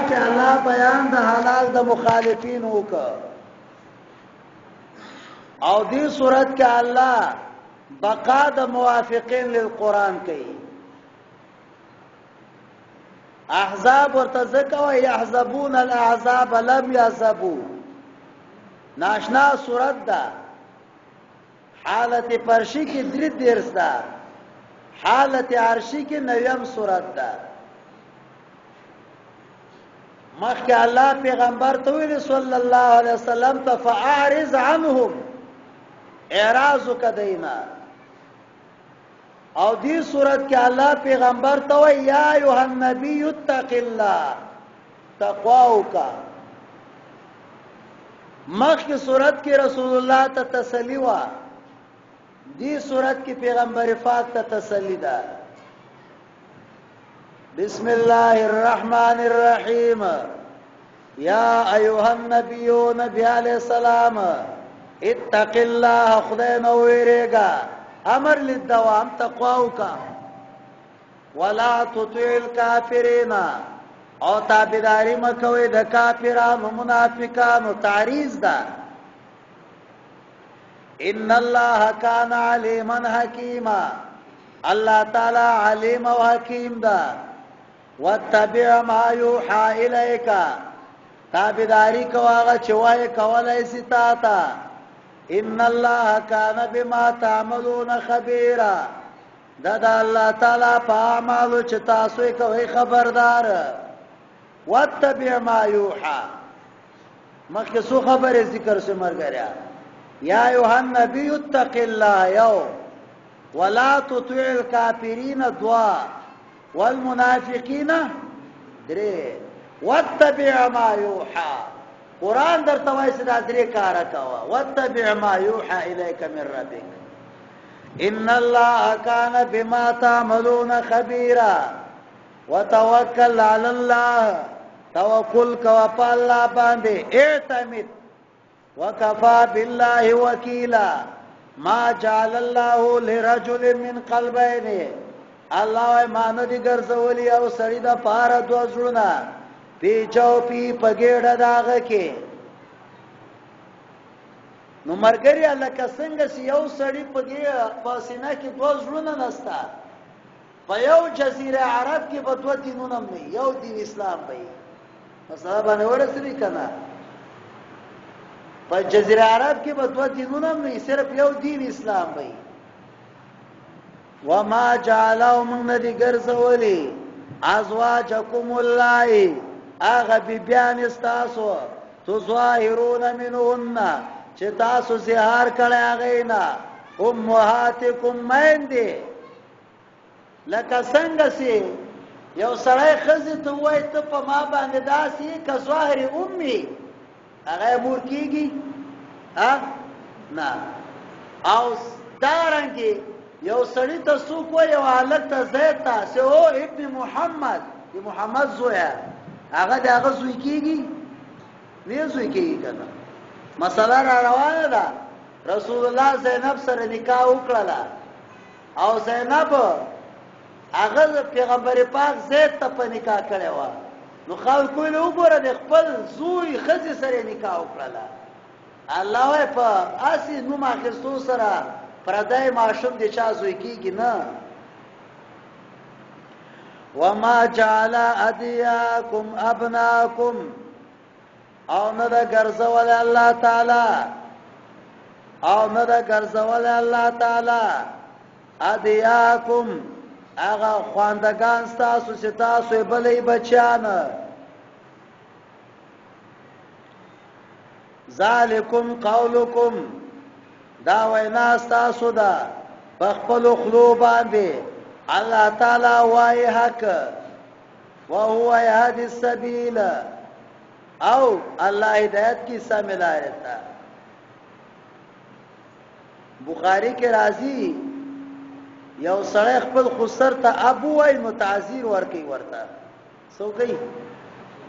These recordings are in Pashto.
کې الله بیان د حلال د مخالفین وکړ او دې صورت کې الله بقا د موافقین للقران کوي. احزاب ورته ځکه وایي يحزبون الاحزاب لم يحزبوا. ناشنا صورت ده. حالت فرشي کې درې درس ده، حالت عرشي کې نویم صورت ده. مخکې الله پیغمبر ته ویل صلی الله علیه وسلم ته فاعرض عنهم، اعراض وکدینا. او دې صورت کې الله پیغمبر ته وایي یا ایها النبی اتق الله، تقوا وکا. مخکې صورت کې رسول الله ته تسلی وه، دې صورت کې پیغمبر پاک ته تسلی ده. بسم الله الرحمن الرحیم. یا ایها النبی، نبی علیہ السلام، اتق الله، خدای نو ویریږه. امر للدوام، تقوا وکا. ولا تطع الكافرین، او تابعداري مکوئ د کافرانو منافقانو. تعریض ده. ان الله کان علیما حکیما، الله تعالی علیم او حکیم ده. واتبع ما یوحى الیک، تابعداري کوه هغه چې وایي کولای سي تا ته. ان الله کان بما تعملون خبیرا، دا د الله تعالی په اعمالو چې تاسو یې کوئ خبردار. واتبع ما یوحى، مخکې څو خبرې ذکر شوې ملګریا. یا ایها النبی اتق الله یو، ولا تطع الکافرین دوا، والمنافقین درې، واتبع ما یوحى. قرآن درته وایي چې دا درې کاره کوه. واتبع ما یوحى الیک من ربک ان الله کان بما تعملون خبیرا. وتوکل علی الله، توکل کوه په الله باندې، اعتمد. وکفا بالله وکیلا. ما جعل الله لرجل من قلبین، الله وای ما نه دي ګرځولي او سړي د پاره دوه زړونه پیچو پی پګېډه داغه کې. نو مرګري لکه څنګه چې یو سړي په سینه کې دوه زړونه نسته، په یو جزیره عرب کې به دوه دینونه هم نه، یو دین اسلام به وي. مسله باندې ورسېدې که نه؟ په جزیره عرب کې به دوه دینونه هم نه، صرف یو دین اسلام به وي. وما جعلو، موږ نه دي ګرځولي ازواجکم اللائي، هغه بیبیانې ستاسو، تظاهرون منهن، چې تاسو زهار کړی هغې نه، امهاتکم، میندې. لکه څنګه چې یو سړی ښځې ته ووایي ته په ما باندې داسې یې که ظاهر امي، هغه یې مور کېږي؟ نه. او دارنګې یو سړي ته څوک وایي، یو هلک ته، زید ته، چې او ابن محمد، د محمد زویه، هغه د هغه زوی کېږي؟ نه زوی کېږي که نه؟ مسله را روانه ده. رسول الله زینب سره نکاح وکړله او زینب هغه پیغمبر پاک زید ته په نکاح کړې وه. نو خلکو ویل وګوره د خپل زوی ښځې سره نکاح وکړله. الله وایي په هسې نوم اخیستو سره پردی ماشوم د چا زوی کېږي نه. وما جعل ادیاکم ابناکم، او نه ده ګرځولی الله تعالی، او نه ده ګرځولی الله تعالی ادیاکم، هغه خواندګان ستاسو چې تاسو یې بلئ بچیان. ذالکم قولکم، دا وینا ستاسو ده په خپلو خولو باندې. الله تعالی وایي حق، وهو يهدي السبيل، او الله هدایت کی سمې لارې ته. بخاری کې راځي یو سړی خپل خسر ته ابو وای، نو تعذیر ورکي ورته. سو کوي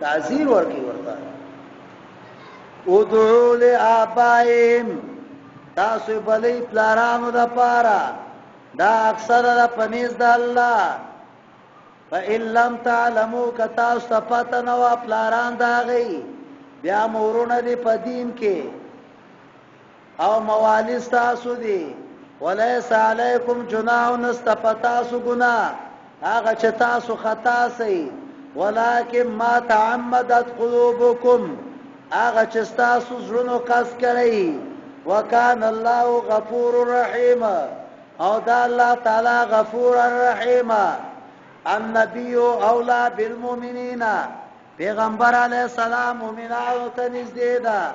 تعذیر ورکي ورته. ادعو لآبائهم، تاسو بلی پلارانو د پاره، دا اکثر د پنیز د الله. فإن لم تعلمو که تاسو ته پته نه وه پلاران د هغوی، بیا مو وروڼه دي په دین کې او موالی ستاسو دي. وليس علیکم جناح، نسته په تاسو ګناه هغه چې تاسو خطا سئ، ولکن ما تعمدت قلوبکم، هغه چې ستاسو زړونو قصد کړی. وکان الله غفور رحیم، او دا الله تعالی غفور الرحیم. النبی اولا بالمؤمنین، پیغمبر علی السلام مؤمنانو ته نږدې ده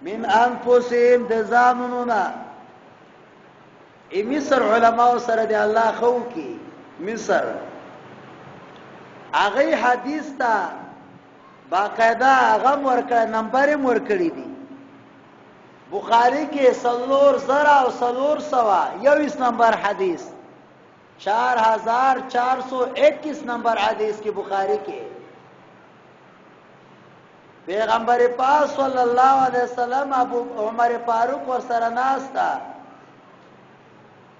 من انفسهم، د ځانونو نه. ای مصر علماء سره دی الله خو کی، مصر هغه حدیث ته باقاعده هغه ورکړ، نمبر یې ورکړی دی. بخاری کې 4421 نمبر حدیث، 4421 نمبر حدیث کې بخاری کې پیغمبر پاک صلی الله علیه وسلم ابو عمر فاروق ور سره ناستا.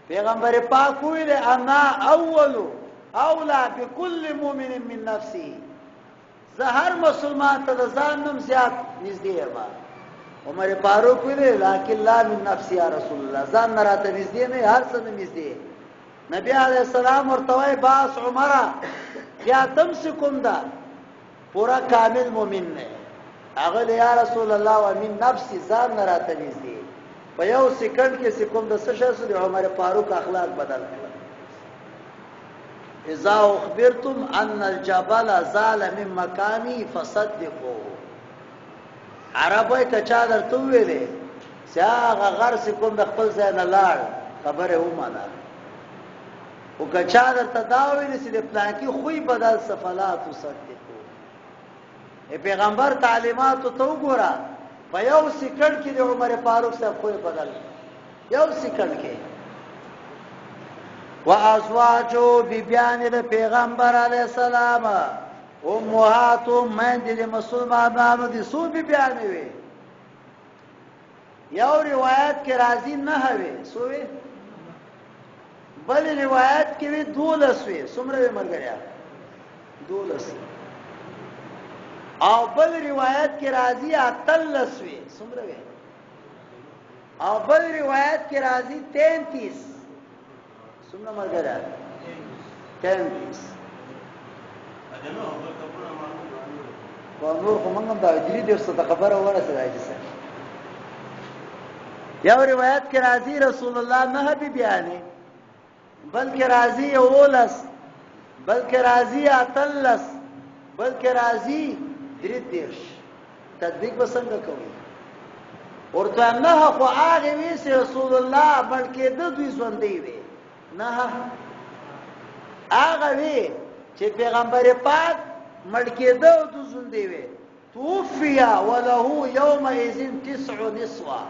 پیغمبر پاک ویل انا اول اولا بكل مؤمن من نفسه، زه هر مسلمان ته د ځان نوم زیات نږدې یم. عمر فاروق ویل لکن لا من نفسي یا رسول الله، ځان نه راته نږدې نه، هر څه نه نږدې. نبی علیہ السلام ورته وای باس عمره بیا تم سکم ده پورا کامل مؤمن نه. هغه یا رسول الله و من نفسي، ځان نه راته نږدې. په یو سکند کې سکم د څه شي د عمر فاروق اخلاق بدل کړ. اذا اخبرتم ان الجبل زال من مکانی فصدقوا. عرب وای کچا درته ویلې چې هغه غر کوم د خپل ځای نه لاړ، خبره ومنه. او کچا درته دا ویلې چې د پلانکي خوی بدل سفلا تصدقوا. ای پیغمبر تعلیمات ته وګوره، په یو سکند کې د عمر فاروق صاحب خوی بدل، یو سکند کې. وازواجو بیبیان د پیغمبر علی السلام امهاتو مېندې د مسلمانانو دي، سو بیبیان وي. یو روایت کې راځي نه وي سوې، بل روایت کې وی 12 وي. څومره وي مرګریا؟ 12. او بل روایت کې راځي 13 وي. څومره وي؟ او بل روایت کې راځي 33. څومره مرګریا؟ 33. په نور خو موږ هم دا درې ډېر څه خبره ورسېده چې څه. یو روایت کې راځي رسول الله نه بی بیانې، بلکې راځي 11، بلکې راځي 13، بلکې راځي 33. تطبیق به څنګه کوي؟ ورته نه خو هغه وی چې رسول الله بلکې د دوی ژوندې وي، نه هغه وی چې پیغمبر پاک مړ کېده او دوی ژوندې وي. توفي وله يومئذ 9 نسوه،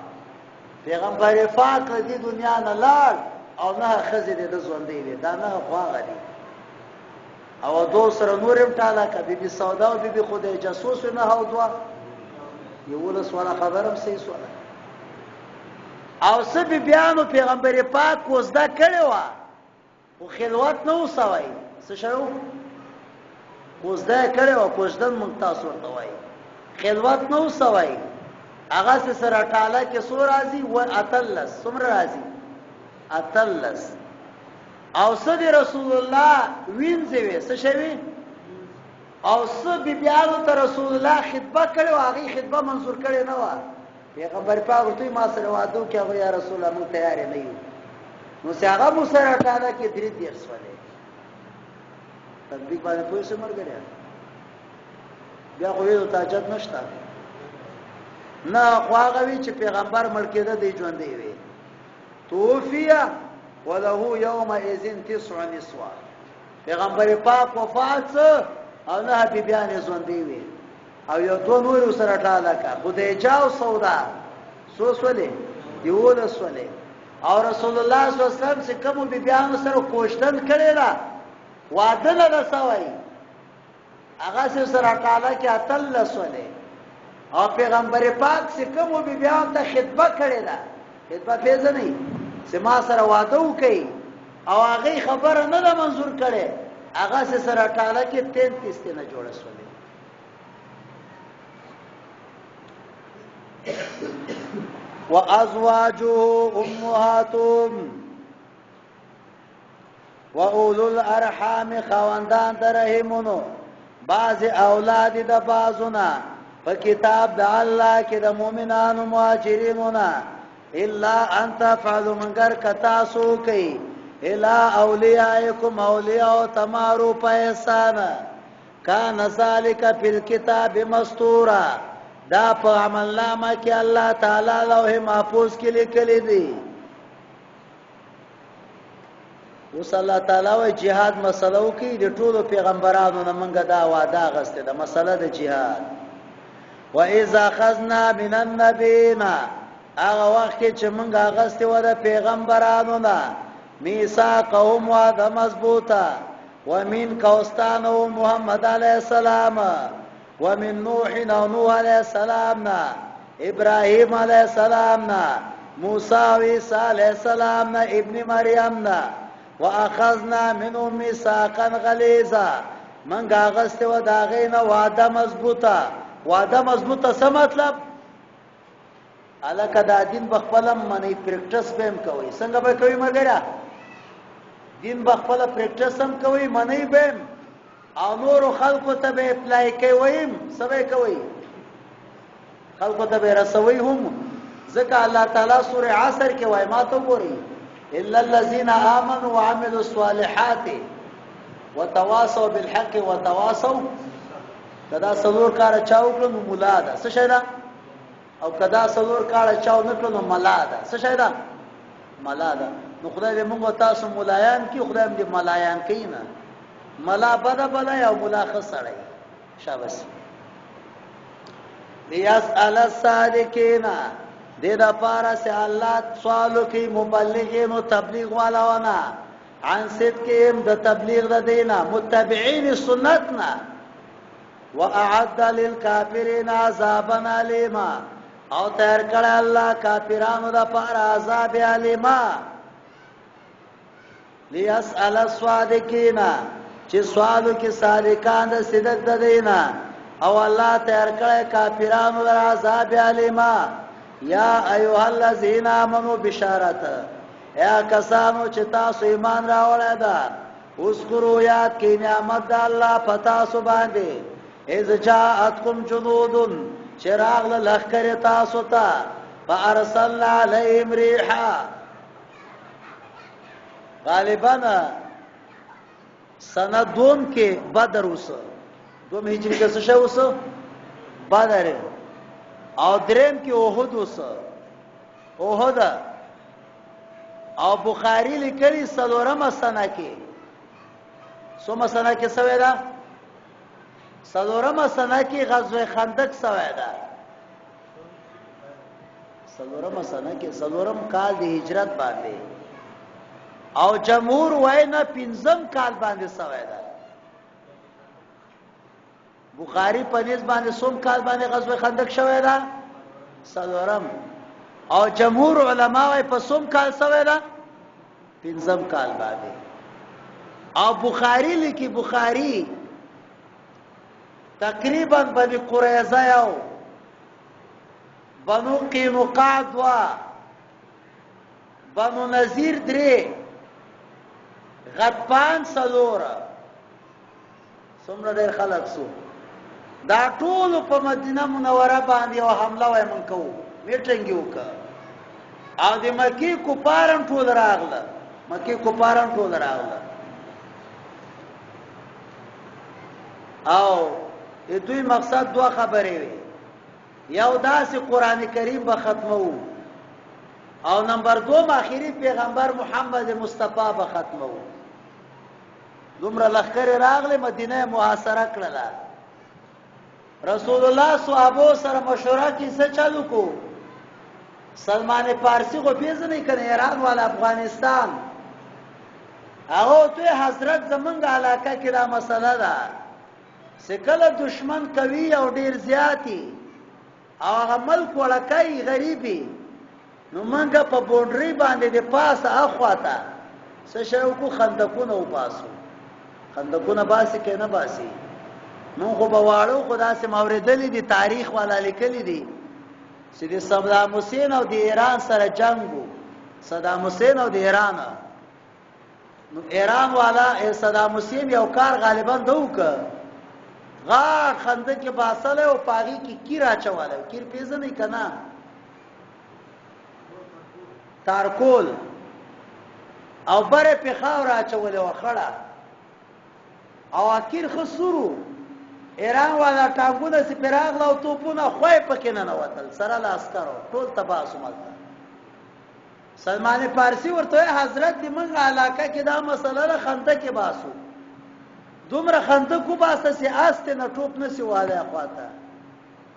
پیغمبر پاک له دې دنیا نه لاړ او نه ښځې دې د ژوندۍ وي. دا نه خو هغه دي. او دو سره نور هم ټاله که بي بي سودا او بي بي خدیجه څو سوې؟ نه او دوه، 11 والا خبره هم صحیح سوله. او څه بیبیانو پیغمبر پاک کوزده کړې وه خو خلوت نه و سوی. څه شی و؟ کوزده یې کړې وه، کوژدن موږ تاسو ورته وایي، خلوت نه و سوی. هغه څه سره ټاله کې څو راځي؟ و 13. څومره راځي؟ 13. او څه د رسول الله وینځې وې؟ څه شی وې؟ او څه بیبیانو ته رسول الله خطبه کړې وه، هغې خطبه منظور کړې نه وه. پیغمبر پاک ورته ما سره واده وکړي، هغه یا رسول الله موږ تیار نه یو. نو چې هغه مو سره ټاله کې 33 سولې. تطبیق باندې پوه شئ ملګریا؟ بیا خو یې تاجت نشته. نه خو هغه وی چې پیغمبر مړ کېده دی ژوندی وي. توفیه وله یومئذ 9 نسوه، پیغمبر پاک وفات او نه بیبیانې ژوندۍ وي. او یو دوه نور سره ټاله کا، خدیجه او سودا څو سولې؟ 11 سولې. او رسول الله صلی الله علیه وسلم چې کومو بیبیانو سره کوشتن کړې ده، واده نه ده سوی، هغه څه سره ټاله کې 13 سولې. او پیغمبر پاک چې کومو بیبیانو ته خطبه کړې ده، خطبه پېژنئ، چې ما سره واده وکړي، او هغې خبره نه ده منظور کړې، هغه سره ټاله کې 33 تنه جوړ شول. وازواجه امهاتهم واولو الارحام خواندان د رحمونو بعض اولاد د بعضونه په کتاب د الله کې د مؤمنانو مهاجرینو نه الا ان تفعلوا منګر کتا سو کوي الا اولیاءکم اولیاء تمارو په احسان کان ذالک فی الكتاب مستورا، دا په عمل نامه کې الله تعالی لوح محفوظ کې لیکلي دي. اوس الله تعالی وای جهاد مسله وکي، د ټولو پیغمبرانو نه منګه دا وعده غسته ده مسله د جهاد. و اذا اخذنا من النبیین، هغه وخت کې چې مونږه غسته و د پیغمبرانو نه میثاقهم وعده مضبوطه، ومن کوستانو محمد علیه السلام، ومن نوح او نوح علیه السلام نه، ابراهیم علیه السلام نه، موسی او عیسی علیه السلام نه، ابن مریم نه، واخذنا منهم میثاقا غلیظا، منګه غسته و دا غینه وعده مضبوطه. وعده مضبوطه څه مطلب؟ الکه دا دین بخپلم منی پریکټس به هم کوي. څنګه به کوي؟ مګر دین بخپل پریکټس هم کوي، منی به او نور خلکو ته به اپلای کوي. څه به کوي؟ خلکو ته به رسوي هم. ځکه الله تعالی سوره عصر کې وای، ما ته وګوري، الا الذين امنوا وعملوا الصالحات وتواصوا بالحق وتواصوا. کدا څلور کار چا وکړو نو مولا ده، څه شي ده؟ او کدا څلور کار چا نه کړو نو ملا ده، څه شي ده؟ ملا ده. نو خدای دې موږ تاسو مولایان کی، خدای دې ملایان کی نه ملا بده بلا او ملا خسړی. شاباس. لیسأل الصادقین، دې د پاره سه الله سوالو کې مبلغین او تبلیغ والاونه عن صدقهم د تبلیغ د دینه متبعین سنتنا، واعد للکافرین عذابا الیما، او تیار کړه الله کافرانو د پاره عذاب الیما. لیسأل الصادقین، چې سوالو کې صادقان د صدق د دینا، او الله تیار کړی کافرانو در عذاب الیما. یا ایها الذین آمنو، بشارت، یا کسانو چې تاسو ایمان راوړی ده، اذکروا یاد کی نعمت د الله پتا سو باندې، اذ جاءتکم جنود، چراغ لخر تاسو ته، فارسلنا علیهم ریحا. غالبا سنه دوم کې بدر وسه، دوم هجری کې څه شو وسه؟ بدر. او دریم کې احد وسه، احد. او بخاری لیکلی څلورمه سنه کې، څومره سنه کې سوی ده؟ څلورمه سنه کې غزوه خندق سوی ده. څلورمه سنه کې، څلورم کال د هجرت باندې. او جمهور وای نه پنځم کال باندې سوی ده. بخاری په نس باندې سوم کال باندې غزوه خندق شوی ده؟ څلورم. او جمهور علما وای په سوم کال سوی ده؟ پنځم کال باندې. او بخاری لیکي، بخاری تقریبا بنی قریظه یو، بنو قینقاع دوا، بنو نذیر درې، غطفان څلور، څومره ډېر خلک سو. دا ټول په مدینه منوره باندې یو حمله وای مونږ کوو، میټینګ یې وکړ. او د مکې کفارم ټول راغله، مکې کفارم ټول راغله. او د دوی مقصد دوه خبرې وې، یو داسې قرآن کریم به ختمو، او نمبر دوم آخري پیغمبر محمد مصطفی به ختمو. دومره لښکرې راغلې، مدینه یې محاصره کړله. رسول الله صحابو سره مشوره کې څه چلو کو. سلمان فارسی خو پیژنې کنه، ایران والا افغانستان، هغه ته حضرت زمونږ علاقه کې دا مسله ده چې کله دشمن کوي او ډیر زیاتی او هغه ملک وړکای غریبي، نو مونږ په بونډري باندې د پاسه اخواته څه شی وکړو؟ خندقونه وباسو. خندقونه باسي که نه باسي؟ مونږ خو به واړو، خو داسې مې دي، تاریخ والا لیکلي دي چې د صدام حسین او د ایران سره جنگ وو. صدام حسین او د ایران، نو ایران والا صدام حسین یو کار غالبا ده وکړ، غاټ خندق کې باسله او پاغي کې کیر اچواله. کیر پیژنې کنه؟ تارکول، او بره په خاور اچولې وخړه او اخیر خسرو. ایران والا ټانګونه سي پراغله او توپونه خوې پکې نه نوتل، سره له عسکرو ټول تباه سملته. سلمان فارسی ورته، حضرت دې موږ علاقه کې دا مسله ده، خندق کې باسو، دومره خندق وباسه چې آسته نه ټوپ نه سی واله خواته.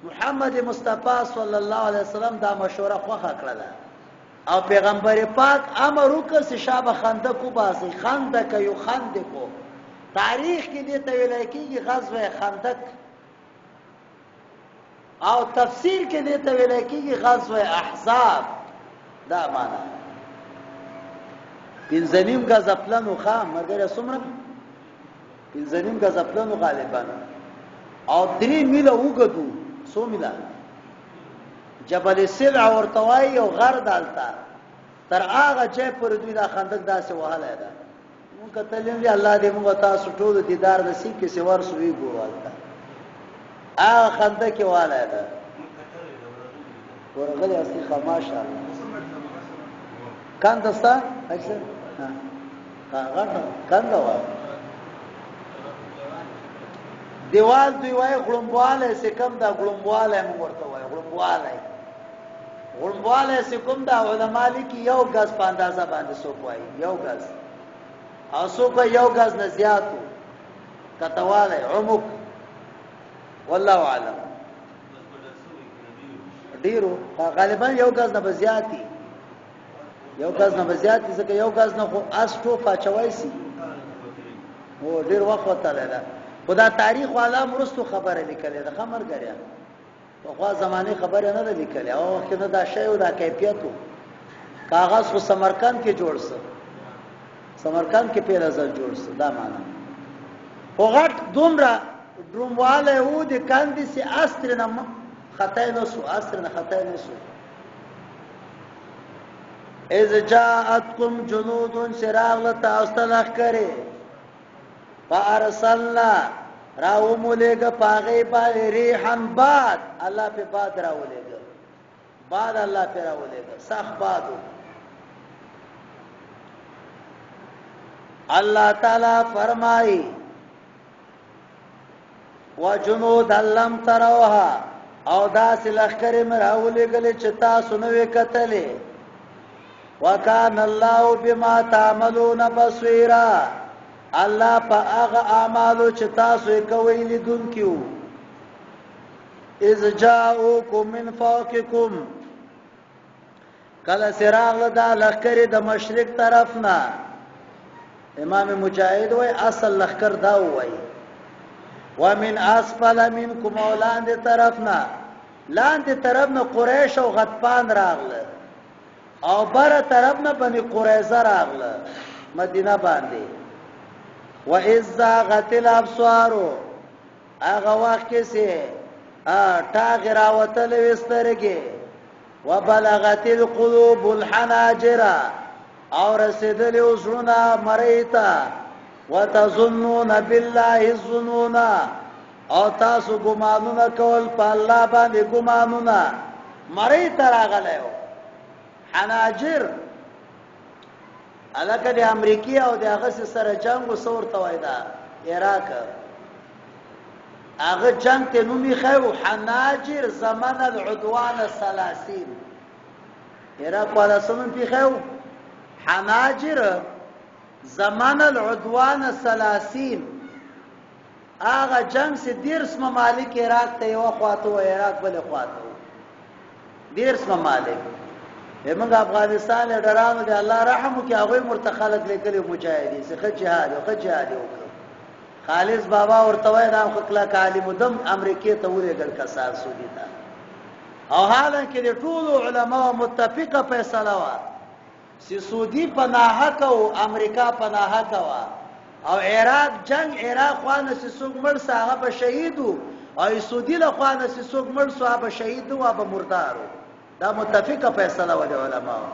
محمد مصطفی صلی الله علیه وسلم دا مشوره خوښه کړله او پیغمبر پاک امر وکړ چې شابه خندق وباسي. خندق یو خندق تاریخ کې دې ته ویل کېږي غزوه خندق، او تفسیر کې دې ته ویل کېږي غزوه احزاب. دا معنا 5.5 غز پلنو خام مرګره، څومره؟ 5.5 غز پلنو غالبا، او 3 میله وګدو. څو میله؟ جبل سلع ورته وایي او غر دالته تر هغه چې پر دوی دا خندق داسې وهلی ده. مونږ کتلې دي، الله دې موږ تاسو ټول دیدار نصیب کړي چې ورسو وی ګورو هلته هغه خندق کې والی ده. ورغلی اصلي ښه، ماشاءالله. کنده ستا حاجي صاحب؟ ها، غټه کنده وه. دیوال دوی وای غړمبواله سې کم دا، غړمبواله موږ ورته وای، غړمبواله، غړمبواله سې کوم دا. علما لیکي یو غز په اندازه باندې، څوک وای یو غز او څوک یو غز نه زیاتو کتواله عمق، والله اعلم. ډیرو غالبا یو غز نه زیاتی، یو غز نه زیاتی، ځکه یو غز نه خو اس ټوپ اچوي سي. هو، ډیر وخت وتلی ده، خدا تاریخ والا مرستو خبره لیکلې ده. خمر ګریا په خوا زمانه خبره نه ده لیکلې، او وخت نه دا شی او دا کیفیت. کاغذ خو سمرقند کې جوړ سو، سمرقند کې پیل ځل جوړ سو. دا معنا خو غټ دومره درومواله وو د کاندې سي استر نه خطا نه سو، استر نه خطا نه سو. اذ جاءتکم جنود، سراغ لتا استلخ کرے، فارسلنا، راو مولېګ پاغه باندې ریحن باد. الله په باد راولېګ، باد الله په راولېګ، سخ باد. الله تعالی فرمایي وجنود لم تروها، او داسې لښکرې مې راولېږلې چې تاسو نه وې کتلې. وکان الله بما تعملون بصیرا، الله په هغه اعمالو چې تاسو یې کوئ لیدونکي وو. اذ جاءوکم من فوقکم، کله سراغ دا لښکرې د مشرق طرف نه. امام مجاهد وای اصل لښکر دا وای. ومن اسفل منکم، او لاندې طرف نه، لاندې طرف نه قریش او غطفان راغله، او بره طرف نه بني قریظه راغله مدینه باندې. و اذ زاغت الابصار، هغه وخت کې سي ټاغ راوتل وسترګې، وبلغت القلوب الحناجر، او رسیدلی زړونه مرۍ ته، وتظنون بالله الظنون، او تاسو ګمانونه کول په الله باندې ګمانونه. مرۍ ته راغلی. حناجر الکه د امریکای او د هغه سره جنگ وسور ته وای دا عراق، هغه جنگ ته نومي خو حناجر زمن العدوان الثلاثین. عراق والا سمن پی خو حناجر زمن العدوان الثلاثین. هغه جنگ سي 30 ممالک عراق ته یو خواته او عراق بل خواته، 30 ممالک. موږ افغانستان ډرانو دی الله رحم وکړي، هغه مرته خلک لیکلي مجاهدین څخه جهاد او جهاد وکړ. خالص بابا ورته وای دا خو کله عالم دم امریکای ته ولېګل کسان سعودي ته، او حالانکه د ټولو علماو متفقه فیصله وه چې سعودي په ناحقه او امریکا په ناحقه وه. او عراق جنگ عراق خوا نه چې څوک مړ سو هغه به شهید وو او سعودي له خوا نه چې څوک مړ سو هغه به شهید وو، هغه به مردار وو. دا متفقه فیصله وه د علماو.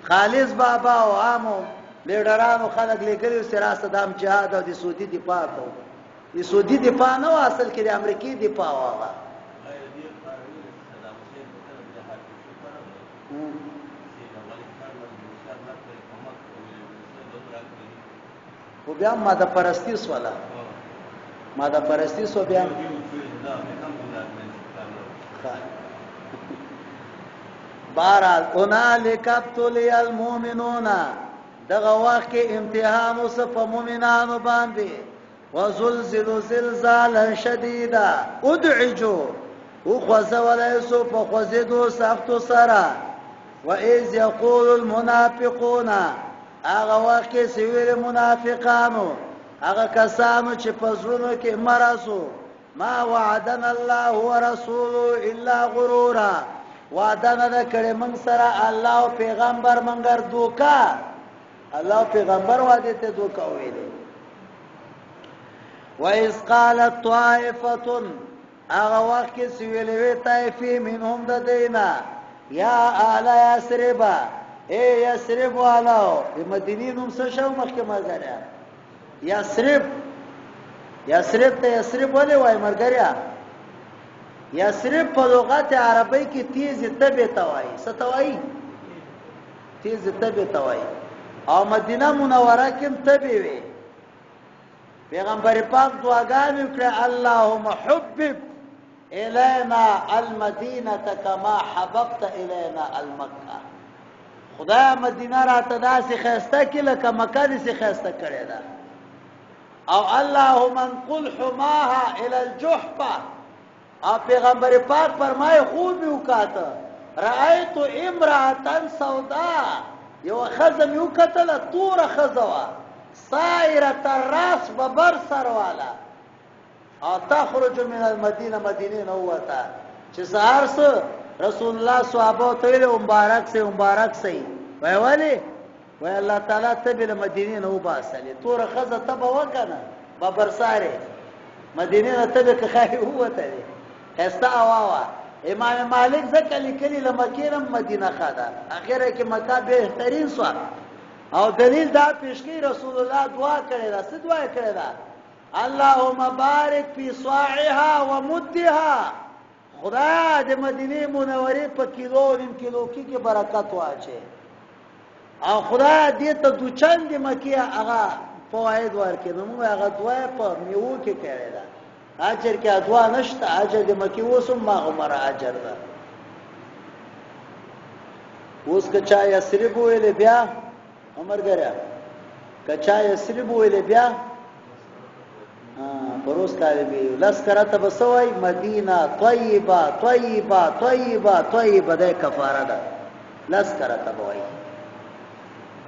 خالص بابا او عامو لیډرانو خلک لیکلي چې راسه دام جهاد او د سعودي دفاع کوو. د سعودي دفاع نه وه، اصل کې د امریکې دفاع وه هغه. خو بیا ماده پرستی سوله، ماده پرستی سو بیا. بہرحال هنالک ابتلی المؤمنون، دغه وخت کې امتحان اوس په مؤمنانو باندې. وزلزلوا زلزالا شدیدا ادعجو، او خوځولای سو په خوځېدو سختو سره. واذ یقول المنافقون، هغه وخت کې چې ویل منافقانو، هغه کسانو چې په زړونو کې مرض وو، ما وعدنا الله ورسوله الا غرورا، وعده نه ده کړې موږ سره الله او پیغمبر منګر دوکا. الله او پیغمبر وعده ته دوکا ویلې. وَإِذْ قَالَتْ طَائِفَةٌ، هغه وخت کې چې ویلې وې طایفې منهم د دینا، یا اهل یثرب، ای یثرب والو. د مدینې نوم څه شو مخکې ملګریا؟ یثرب. یثرب ته یثرب ولې وایي ملګریا؟ یثرب په لغت عربی کې تیز تبه ته وایي. څه ته وایي؟ تیز تبه ته وایي. او مدینه منوره کې هم تبه وي. پیغمبر پاک دعاګانې وکړې، اللهم حبب الینا المدینه کما حببت الینا المکه. خدای مدینه راته داسې ښایسته کړي لکه مکه داسې ښایسته کړې ده. او اللهم انقل حماها الى الجحفه. او پیغمبر پاک فرمای خوب مې وکاته، رأیت امرأة سودا، یوه ښځه مې وکتله، توره ښځه وه، سائرة الراس، ببر سر والا، او تخرج من المدینه، مدینې نه ووته. چې سهار سو رسول الله صحابه ته ویل مبارک سي، مبارک سي. وای ولې؟ وای الله تعالی ته به له مدینې نه وباسلې، توره ښځه ته به وکنه ببر سارې مدینې نه ته به که خای ووتلې. ښایسته هوا وه. امام مالک ځکه لیکلي له مکې نه مدینه ښه ده، اخره کې مکه بهترین سوه. او دلیل دا پیش کوي رسول الله دعا کړې ده. څه دعا یې کړې ده؟ اللهم بارک فی صاعها ومدها. خدای د مدینه منورې په کیلو او نیم کیلو کې کې برکت واچي، او خدای دې ته دوچند مکې هغه فواید ورکړي. نو موږ هغه دعا په میوو کې کړې ده. اجر کې دعا نشته، اجر د مکې اوس هم ما عمر اجر ده. اوس که چا یثرب ویلې بیا عمر ګریا، که چا یثرب ویلې بیا پروس کال به لس کرته به سوای مدینه طیبه طیبه طیبه طیبه، ده کفاره ده، لس کرته به وای.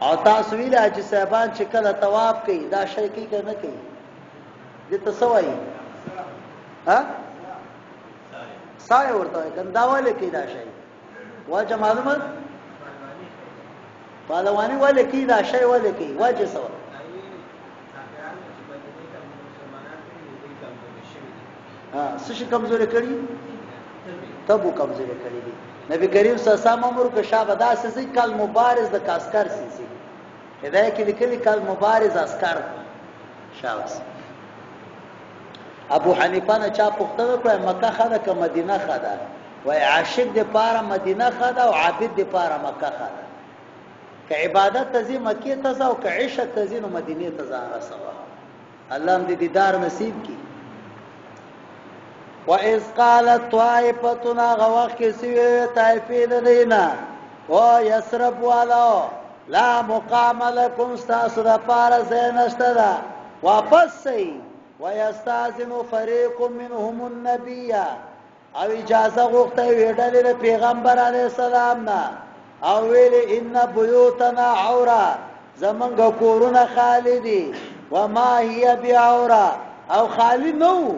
او تاسو ویل چې صاحبان چې کله طواف کوي دا شی کوي که نه کوي؟ دې ته څه وایي؟ ها، سایه ورته وایي. کنه دا ولې کوي دا شی؟ وجه معلومه؟ پهلواني ولې کوي دا شی؟ ولې کوي؟ وجه څه؟ ها، څه شي کمزوري کړي؟ تبو کمزوري کړي دي. نبی کریم صلی الله علیه وسلم امر وکړ شابه داسې سي کل مبارز د کاسکر سي سي، هدايه کې لیکلي کل مبارز عسکر شابه. ابو حنیفه نه چا پوښتنه وکړه مکه ښه ده که مدینه ښه ده؟ وای عاشق د پاره مدینه ښه ده او عابد د پاره مکه ښه ده. که عبادت ته ځې مکې ته ځه، او که عشق ته ځې نو مدینې ته ځان رسوه. الله هم دې دیدار نصیب کړي. وَإِذْ قَالَتْ طَائِفَةٌ، هغه وخت کې چې ویې طایفې د دینا، او یثرب والو، لا مقام لکم، ستاسو دپاره ځای نشته ده، واپس سئ. ویستاذن فریق منهم النبی، او اجازه غوښته وی ډلې د پیغمبر علی السلام نه، او ویل ان بیوتنا عورا، زمونږ کورونه خالی دي. وما هي بعورا، او خالی نو،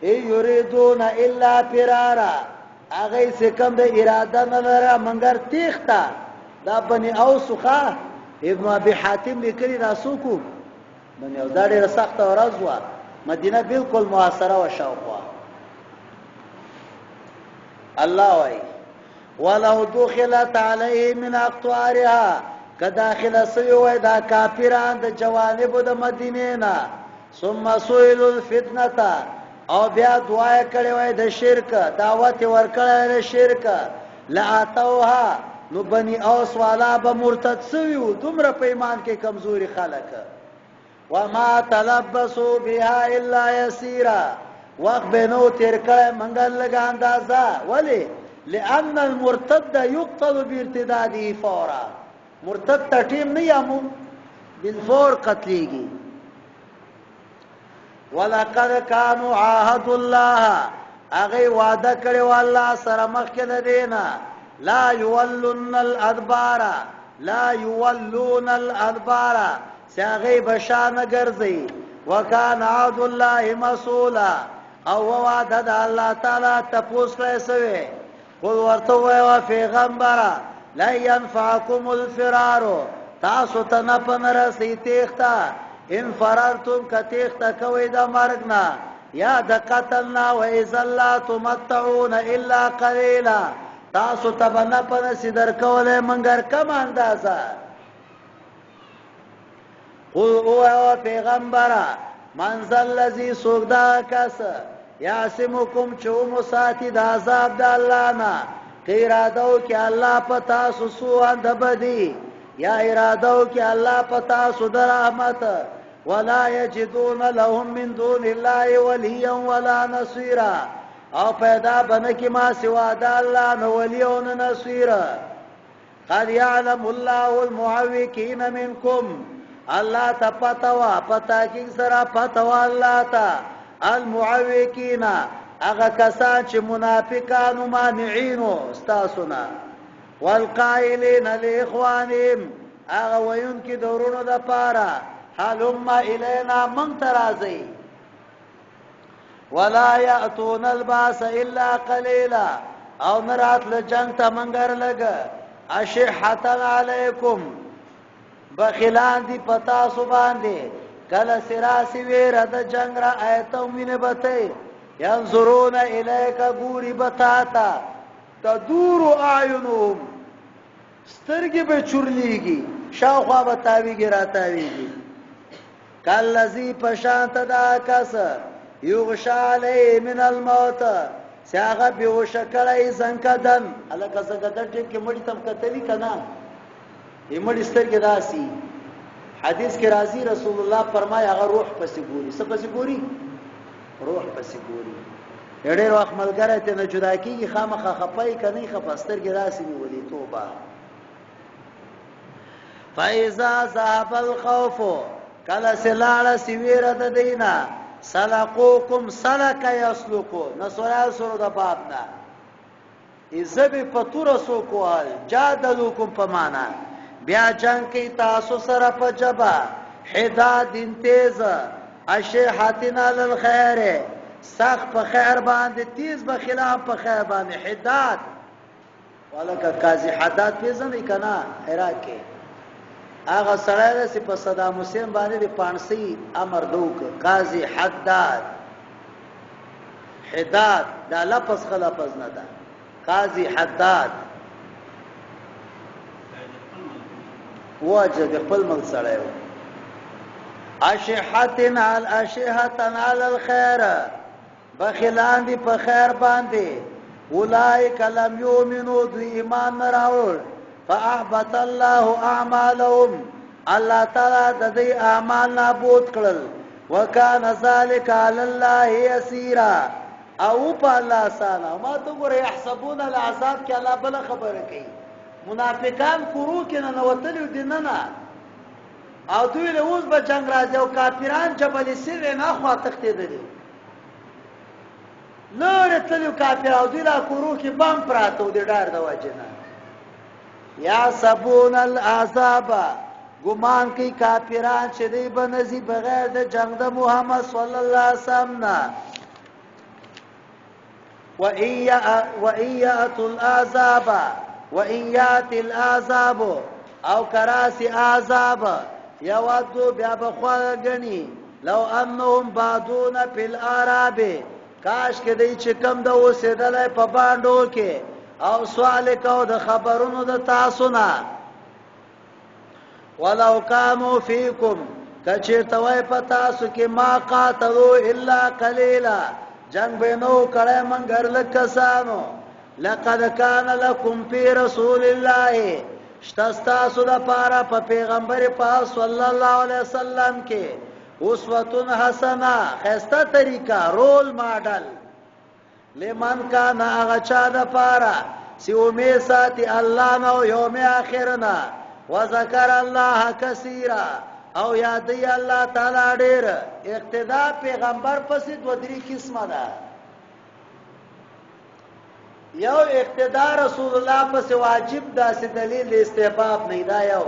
ای یریدون الا فرارا، هغه څه کم د اراده نه لره منګر تیخته. دا بنی اوس خا ابن ابي حاتم لیکلی، دا سوکو بني اوس دا ډېره سخته ورځ وه، مدینه بالکل محاصره وه شاوخوا. الله وایي ولو دخلت علیه من اقطارها، که داخله سوي وای دا کافران د جوانبو د مدینې نه، ثم سئلوا الفتنه، او بیا دعا یې کړې وای د شرک، دعوت یې ورکړی وای د شرک، لاتوها، نو بني اوس والا به مرتد سوي وو، دومره په ایمان کې کمزوري خلک. وما تلبسوا بها الا يسيرا، وخت به نو تیر کړی منګر لږه اندازه. ولی؟ لأن المرتد يقتل بارتداده فورا، مرتد ته ټیم نه یامو بالفور قتلېږي. ولقد كانوا عاهد الله، هغه وعده کړې و الله سره مخکې د دینه، لا یولون الادبار، لا یولون الادبار، چې هغه به شا نه ګرځي. وکان عهد الله مسئولا، او وعده د الله تعالی تپوس کړی سوی. قل ورته ووایه پیغمبره، لن ينفعکم الفرار، تاسو ته نه په نه رسي تېښته، ان فررتم، که تېښته کوئ د مرګ نه یا د قتل نه، واذا لا تمتعون الا قلیلا، تاسو ته به نه په نسی درکولی منګر کمه اندازه. قل او پیغمبره، من ذا الذی، څوک دا کس، یعصمکم، چې ومو ساتي د عذاب د الله نه، که اراده وکړي الله په تاسو سوء د بدي، یا اراده وکړي الله په تاسو د رحمت. ولا یجدون لهم من دون الله ولیا ولا نصیرا، او پیدا بنکی ما سوا د الله نه ولی او نه نصیر. قد يعلم الله المعوقين منكم، الله ته پته وه، په تحقیق سره پته وه الله ته، المعوقین، هغه کسان چې منافقانو مانعینو ستاسو نه، والقائلین لاخوانهم، هغه ویونکي د وروڼو دپاره، هلم الینا، موږ ته راځئ، ولا یاتون الباس الا قلیلا، او نه راتله جنگ ته منګر لږ. اشحتن علیکم، بخیلان دی پتا سو باندې، کله سراسی ویره د جنگ را ایتم وینه بته، ینظرون الیک، ګوری بتا تا، تدور اعینهم، سترګې به چورلیږي، شاوخوا به تاویږي راتاویږي. کالذي، په شان ته دا کس، یغشا علیه من الموت، چې هغه بېهوشه کړی زنکدن. هلکه زنکدن ټیم کې مړي ته هم کتلي که نه؟ د مړي سترګې داسې، حدیث کې راځي، رسول الله فرمایي هغه روح پسې ګوري. څه پسې ګوري؟ روح پسې ګوري. ډېر وخت ملګری ته نه جدا کېږي، خامخا خفه یې که نه خفه، سترګې داسې نیولې، توبه. فاذا ذهب الخوف، کله چې لاړه سی ویره د دینا، سلقوکم، سلک یسلکو نسورا سره د باب نه ازب په تور سو کوال، جادلوکم په معنا بیا جنگ کی تاسو سره په جبا، حداد تیز، اشحاتنا للخير، سخت په خیر باندې تیز، به خلاف په خیر باندې حداد. ولکه قاضي حداد پیژنې کنه؟ عراق کې هغه سړی دی چې په صدام حسین باندې د پانسی امر دوک، قاضي حداد. حداد دا لفظ خلفظ نه ده، قاضي حداد واجه د خپل ملک سړی و. اشحتن عل اشحتن علی الخير، بخیلان دي په خیر باندې. اولئک لم یؤمنو، دوی ایمان نه راوړ، فاحبط الله اعمالهم، الله تعالی د دې اعمال نابود کړل. وکان ذلک علی الله یسیرا، او په الله اسانه. ما ته ګوره، يحسبون العذاب کې الله بل خبره کوي. منافقان کورو کې نه نوتلی دي نه نه، او دوی له اوس به جنگ راځي، او کافران جبل سر نه خوا تښتېدلي، لرې تللیو کافر، او دوی لا کورو کې بم پراته وو د ډار د وجې نه. یحسبون العذاب، ګمان کوي کافران چې دوی به نه ځي بغیر د جنګ د محمد صلی الله علیه وسلم نه. وَإِن يَأْتُوا الْأَعْزَابَ، وَإِن يَأْتِ الْأَعْزَابُ، او کراسی عذاب، یودو بیا به خوښه ګڼي لو انهم بادون فی الاعراب، کاش کې دی چې کم د اوسېدلی په بانډو کې او سوال کو د خبرونو د تاسو نه. ولو کانو فیکم، کچیرته وای په تاسو کې، ما قاتلو الا قلیلا، جنگ به نو کړه منګر لکسانو. لقد کان لکم فی رسول الله، شته ستاسو د پاره په پیغمبر پاک صلی الله علیه وسلم کې اسوه حسنه، خسته طریقه، رول ماډل. لمن کان، هغه چا د پاره سی امید ساتي الله نو یوم اخر نه، وذکر الله کثیرا، او یادی الله تعالی ډیر. اقتدا پیغمبر پسې دوه درې قسمه ده. یو اقتدا رسول الله پسې واجب ده، چې دلیل استحباب نه دا یو،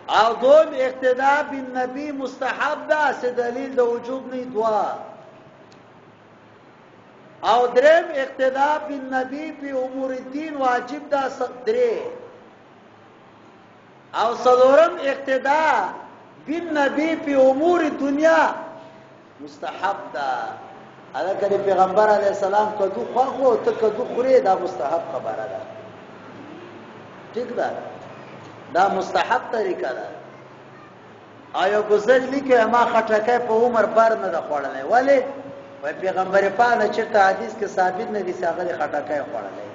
او دوم اقتدا بالنبی مستحب ده، چې دلیل د وجوب نه دوا، او دریم اقتدا بالنبی په امور الدین واجب ده درې، او څلورم اقتدا بالنبی په امور دنیا مستحب ده. اگر کله پیغمبر علی السلام کدو خوخو ته کدو خوري، دا مستحب خبره ده، ټیک ده، دا مستحب طریقه ده. آیا ګزل لیکه ما خټکه په عمر بر نه ده خوړلې؟ ولی وای پیغمبر پاک نه چرته حدیث کې ثابت نه دي چې هغه خټکه خوړلې.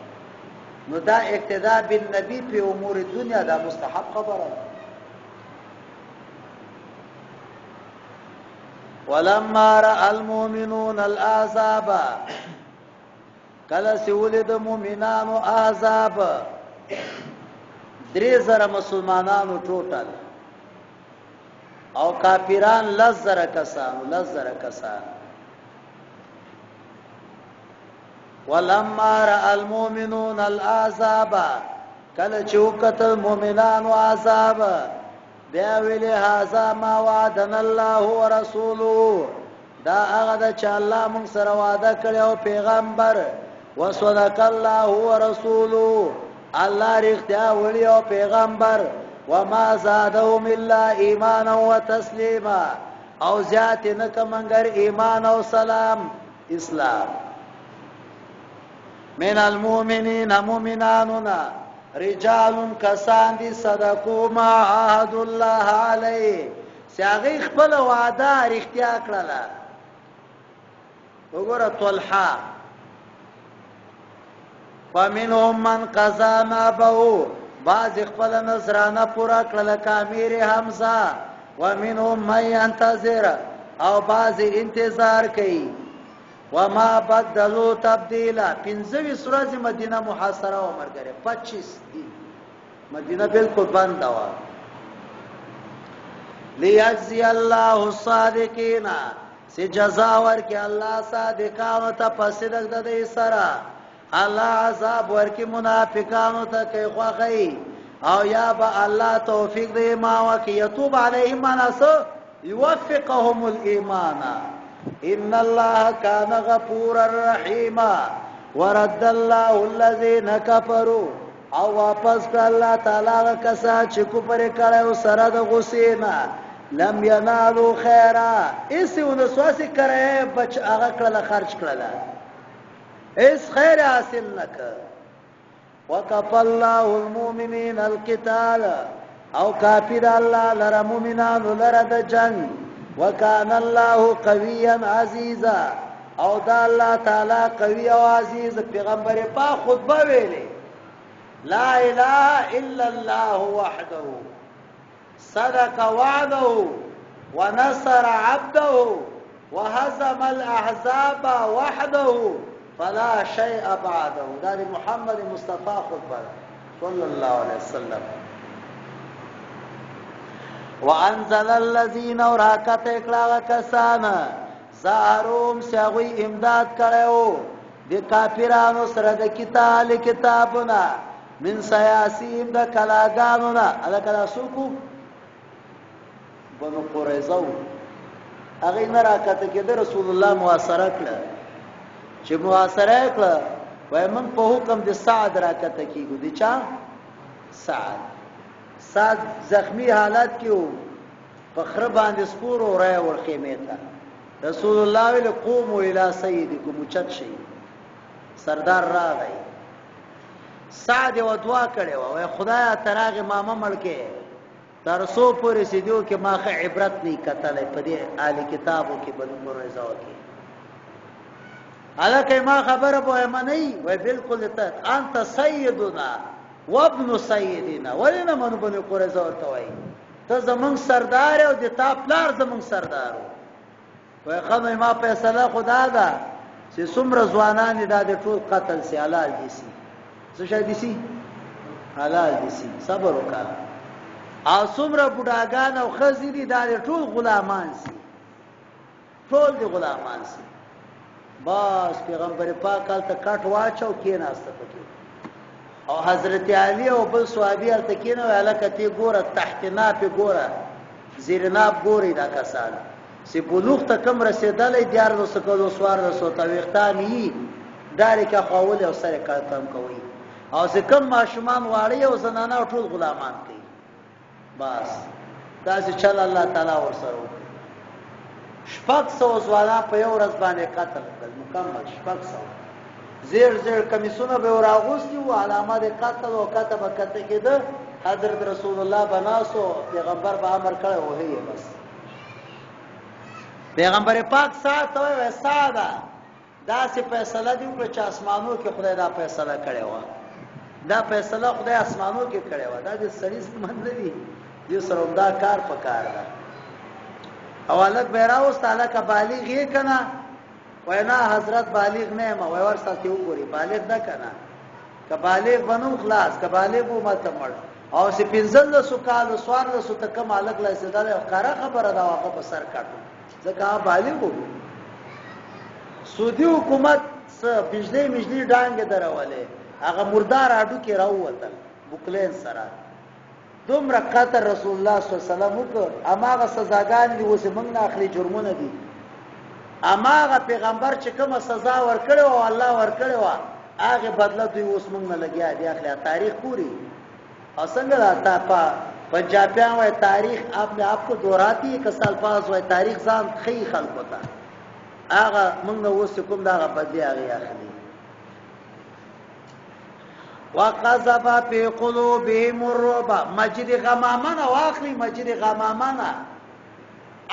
نو دا اقتدا بالنبی په امور دنیا دا مستحب خبره ده. ولما را المؤمنون الاحزاب، کله چې ولید مؤمنانو احزاب، 3000 مسلمانانو ټوټل او کافران 10,000 کسان، 10,000 کسان. ولما را المؤمنون الاحزاب، کله چې وکتل مؤمنانو احزاب، بیا ویلې هاذا ما وعدنا الله ورسوله، دا هغه د چې الله مونږ سره وعده کړې او پیغمبر، وصدق الله ورسوله، الله رښتیا ویلي او پیغمبر، وما زادهم الا ایمانا وتسلیما، او زیات نه کمنګر ایمان او سلام اسلام. من المؤمنین، مؤمنانونا، رجال کسان دي، صدقوا ما عهد الله علیه، چې هغه خپل وعده رښتیا کړله. وګوره طلحه، فمنهم من قضا نحبه، بعض خپل نظرانه پورا کړل کامیر حمزه، ومنهم من ينتظر، او بعض انتظار کوي. وما بدلوا تبدیلا. 25 ورځې مدینه محاصره و مرګره، 25 دي مدینه بالکل بند و. لیجزی الله الصادقین، سی جزا ورکی الله صادقانو ته پس دغ د دې سره، الله عذاب ورکی منافقانو ته کوي خوخی، او یا به الله توفیق دی ما وکي، یتوب علیهم معنا يوفقهم الايمان، ان الله كان غفورا رحيما. ورد الله الذين كفروا، او واپس کړ الله تعالی کسا چې کفر کړي او سره د غصې نه، لم ينالوا خيرا، ایسه ونسواس کړي بچ هغه کړل خرج کړل، ایس خیر حاصل نکړ. وکف الله المؤمنین القتال، او کافی د الله لره مؤمنانو لره د جنگ، وکان الله قویا عزیزا، او دا الله تعالی قوی او عزیز. پیغمبر پاک خطبه ویلې لا اله الا الله وحده صدق وعده ونصر عبده وهزم الاحزاب وحده فلا شيء بعده. دا محمد مصطفی خطبه صلی الله علیه وسلم. وانزل الذين، وراکت کړه کسان، ظاهروم، سغوی امداد کړو د کافرانو سره د کتاب کتابونه، من سیاسیم، د کلاګانو نه. الکه سوکو بنو قریظه، هغه نه راکته کې د رسول الله محاصره کړه. چې محاصره کړه، وای من په حکم د سعد راکته کیږي. د چا؟ سعد. سعد زخمی حالت کې وو، په خره باندې سپور او رای ور خیمه ته. رسول الله ویل قوموا الی سیدکم، اوچت شئ، سردار راغی. سعد یوه دعا کړې وه، وایي خدایه تر هغې ما مه مړ کړې تر څو پورې چې دیو کې ما ښه عبرت نه کتلی په دې اهل کتابو کې، بنو قریظه کې. هلکه ما خبره به منئ؟ وایي بالکل، ته انت سیدنا وابن سیدنا. ولې نه منو؟ بنو قریظه ورته وایي ته زمونږ سردار او د تا پلار زمونږ سردار. وای ښه نو ما فیصله خو دا ده چې څومره ځوانان دي دا د ټول قتل سي، حلال دي سي. څه شی دي سي؟ حلال دي سي. صبر وکړه. او څومره بوډاګان او ښځې دي دا د ټول غلامان سي، ټول دي غلامان سي. بس پیغمبر پاک هلته کټ واچو، کېناسته پکې، او حضرت علی او بل صحابي هلته کېنه. هلکه تی ګوره، تحت ناپ ګوره، زیر ناپ ګوري، دا کسان چې بلوغ ته کم رسېدلی، 13 کلو، 14 ته، ویښتان یي ډایرک خواولې او سره کم کوي، او چې کم ماشومان واړی او زنانه ټول غلامان کوي. بس داسې چل الله تعالی ورسره وکړي. 600 ځوانان په یو ورځ باندې قتل کړل، مکمل 600. زیر زیر کمیسونه به راغوستي وو، علامه د قتل او کته به کته کېده. حضرت رسول الله بناسو، پیغمبر به امر کړی وهي. بس پیغمبر پاک ساعت ته وایي ساده داسې فیصله دی وکړه چې اسمانو کې خدای دا فیصله کړې وه. دا فیصله خدای اسمانو کې کړې وه، دا د سړي زمن نه دي، دې سره دا کار پکار ده. او هلک به راوست، هلکه بالغ یې که نه؟ وایي نه حضرت، بالغ نه یم. وایي ورسره ته وګوري بالغ ده که نه. که بالغ به نو خلاص، که بالغ و ماته مړ. او چې 15 کالو 14 ته کوم هلک رسېدلی، ښکاره خبره ده هغه په سر کټو، ځکه هغه بالغ و. سعودي حکومت څه بجلی مجلی ډانګې درولې، هغه مردار هډوکي راووتل بوکلین سره. دومره قتل رسول الله صلی الله علیه وسلم وکړ، هماغه سزاګانې دي اوس موږ نه اخلي، جرمونه دي. هماغه پیغمبر چې کومه سزا ورکړې وه، الله ورکړې وه، هغې بدله دوی اوس موږ نه لګیا دي اخلي. تاریخ پوري او څنګه دا تا په پنجابیان وایي تاریخ اپنے آپ کو دهراتی ہے، کس الفاظ وایي تاریخ ځان ښیي خلکو ته. هغه موږ نه اوس کوم دغه بدلې هغې اخلي. وقذف فی قلوبهم الرعب. مسجد غمامه نه واخلي، مسجد غمامه نه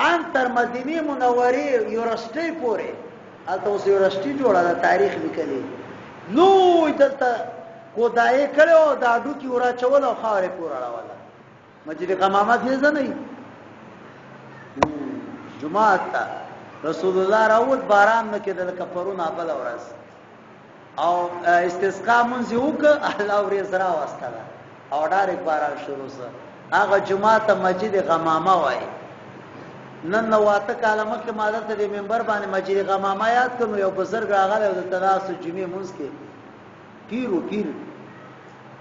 ان تر مدینه منورې یونیورسټۍ پورې. هلته اوس یونیورسټي جوړه ده، تاریخ لیکلی. لوی دلته کودایې کړې او د هډوکي وراچول او خاورې پورې اړوله. مسجد غمامه دې ځه نه جومات ته رسول الله راووت، باران نه کېده لکه پرون بله ورځ، او استسقا مونځ یې وکړ، الله ورېځ راوستله او ډایرک باران شروع سو. هغه جومات ته مسجد غمامه وایي. نن نو 8 کاله مخکې ما دلته د منبر باندې مسجد غمامه یاد کړم، یو بزرګ راغلی او دلته ناست جمعې مونځ کې، پیر و پیر.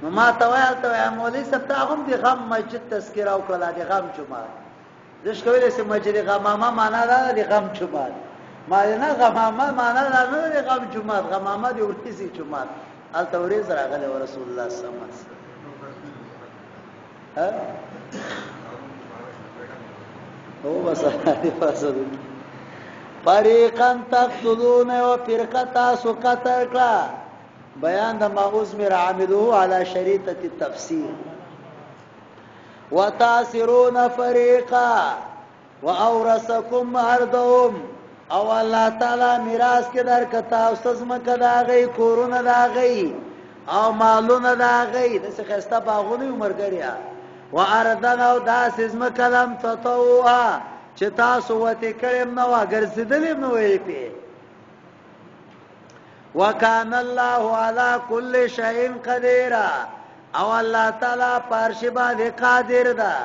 نو ما ته وایي، هلته وایي مولوي صاحب ته هم د غم مسجد تذکره وکړله، د غم جومات دش کولی چې مسجد غمامه معنا دا ده د غم جومات. ما نه، غمامه معنا دا نه ده د غم جومات، غمامه د ورېځې جومات. هلته ورېځ راغلی و رسول الله صلی الله علیه وسلم. ها او بس حفاظت. فریقا تقتلون او فرقه تاسو قتل کړه. بیان د ما ازمر عامله علی شریطه التفسیر. وتاسرون فریقا واورثکم ارضهم، او الله تعالی میراث کې درک تاسو ځمکه دا غي، کورونه دا غي او مالونه دا غي، د څه خسته باغونه مرګریا. وارضا او داسې ځمکه لم تطوها چې تاسو وته کړم نو ګرځیدلې نو وی په. وکان الله علی کل شیء قدیر، او الله تعالی پرش باندې قادر ده.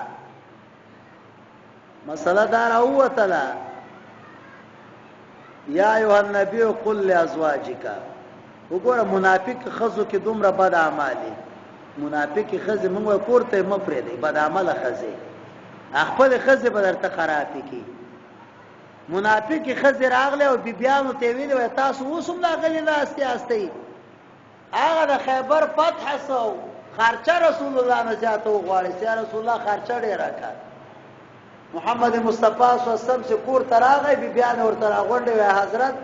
مسله دا راووتله. یا ایها النبی قل لازواجک. وګوره منافق خزو کې دومره بد اعمال. منافق خزه موږ کوړته مپرې دی، بد عمل خزه، خپل خزه به درته خراب کی. منافق خزه راغله او بیبیانو ته ویل وای تاسو اوس هم لا غلي ناست یاستئ، هغه د خیبر فتح سو. خرچه رسول الله نه زیاته وغواړي چې رسول الله خرچه ډېره کړه. محمد مصطفی صلی الله علیه وسلم چې کور ته راغی، بیبیانې ورته راغونډې وې، حضرت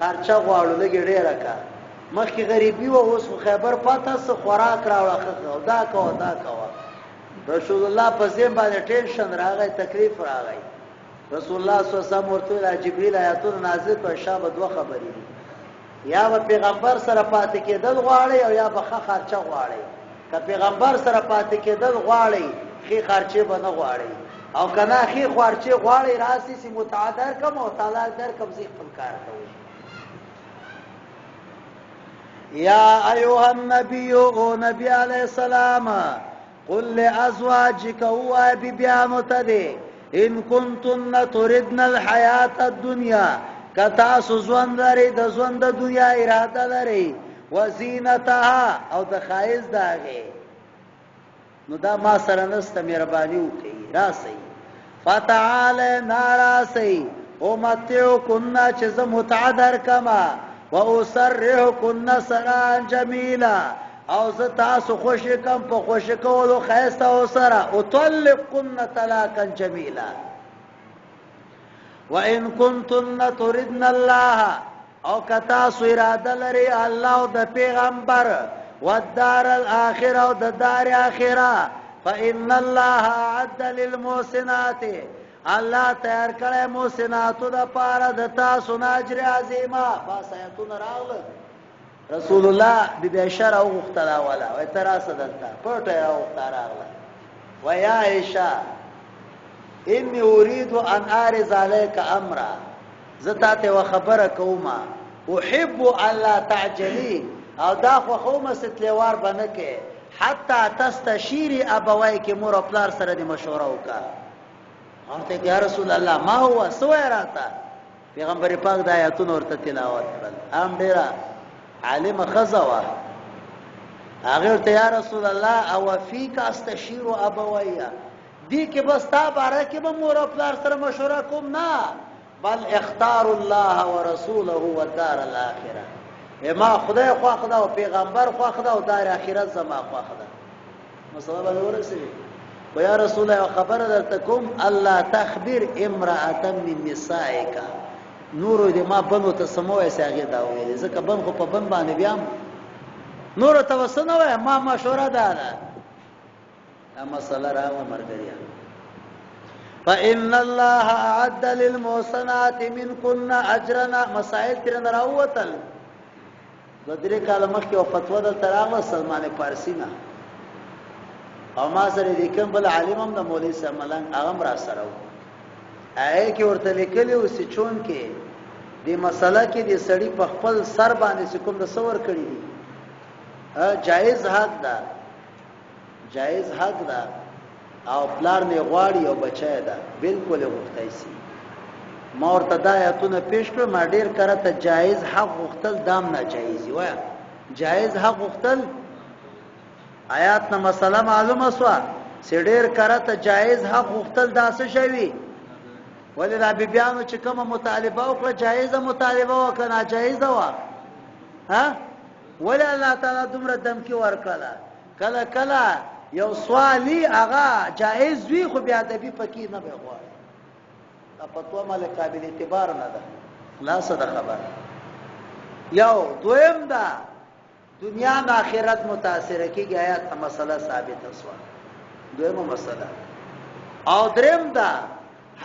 خرچه غواړو لږې ډېره کړه. مخکې غریبي وه، اوس خو خیبر پته څه خوراک راوړه، ښه ښه دا کوه دا کوه. رسول الله په ذهن باندې ټینشن راغی، تکلیف راغی. رسول الله صلی الله علیه وسلم ورته ویل، جبرئیل آیاتونه نازل کړل، شابه دوه خبرې دي، یا به پیغمبر سره پاتې کېدل غواړئ او یا به ښه خرچه غواړئ. که پیغمبر سره پاتې کېدل غواړئ، ښې خرچې به نه غواړئ، او که نه ښې خرچې غواړئ، راسئ چې متعه درکړم او طلاق درکړم، ځئ خپل کار کوئ. یا ایها النبی، او نبی علیه السلام، قل لازواجک، ووایه بیبیانو ته دې، ان کنتن تردن الحیات الدنیا، که تاسو ژوند لرئ، د ژوند د دنیا اراده لرئ، وزینتها، او د ښایست د هغې، نو دا ما سره نسته، مهرباني وکړئ راسئ، فتعالینا، راسئ، امتعکن، چې زه متعه درکړم، واسرحکن سراحا جمیلا، او زه تاسو خوشې کم په خوشې کولو ښایسته او سره، اطلقکن طلاقا جمیلا. وان کنتن تردن الله، او که تاسو اراده لرئ الله او د پیغمبر، والدار الاخره، او د دار اخره، فان الله اعد للمحسنات، الله تیار کړی محسناتو د پاره د تاسو نه اجر عظیمه. بس آیتونه راغله، رسول الله بی بی عائشه راوغوښتله، ولا وای ته راسه دلته، پټه یې راوغوښته، راغله، ویا عائشه انی اريد ان اعرض عليك امرا، زه تاته یوه خبره کوم، احب الا تعجلی، او دا خوښوم چې تلوار به نه کې، حتی تستشیری ابویک، مور او پلار سره دې مشوره وکړه. ورته یا رسول الله ما هو، څه وایې راته؟ پیغمبر پاک د آیاتونو ورته تلاوت کړل. هم ډېره عالمه ښځه وه. هغې ورته یا رسول الله او فیک استشیر ابویه، دې کې به ستا باره کې به مور او پلار سره مشوره کوم؟ نه، بل اختار الله ورسوله والدار الاخره، ما خدای خوښ ده او پیغمبر خوښ ده او دار اخرت زما خوښ ده. مسله باندې ورسېږي. خو یا رسول الله خبره درته کوم، الله تخبر امرأة من نسائک، نورو دې ما بنو ته څه مه وایه چې هغې دا ویلي، ځکه بن خو په بن باندې بیا نورو ته به څه نه وایه، ما مشوره دا ده. دا مسله راغله ملګریا. فإن الله أعد للمحسنات منكن أجرنا، مسائل ترې راووتل. دوه درې کاله مخکې یوه فتوا دلته راغله سلمان فارسي نه، او ما سره د کوم بل عالم هم د مولوي صاحب ملنګ هغه هم راسره و، هغې کې ورته لیکلي وو چې چونکې دې مسله کې د سړي په خپل سر باندې چې کوم د څه ورکړي دي، جایز حق ده، جایز حق ده، او پلار نه غواړي او بچی ده، بالکل یې غوښتی سي. ما ورته دا آیتونه پیش کړل، ما ډیر کرته جایز حق غوښتل دام ناجایز وایه، جایز حق غوښتل آیات نه مسله معلومه سوه چې ډیر کرته جایز حق غوښتل دا څه شی وي. ولې دا بیبیانو چې کومه مطالبه وکړه، جایزه مطالبه وه که ناجایزه وه؟ ها، ولې الله تعالی دومره دمکي ورکړله؟ کله کله یو سوالی هغه جایز وي خو بیا ادبي پکې نه به غواړي. دا فتوا مال قابل اعتبار نه ده، خلاصه ده خبره. یو دویم دا دنیا نه آخرت متاثر کیږي، آیات ته مسله ثابته سوه، دویمه مسله. او دریم دا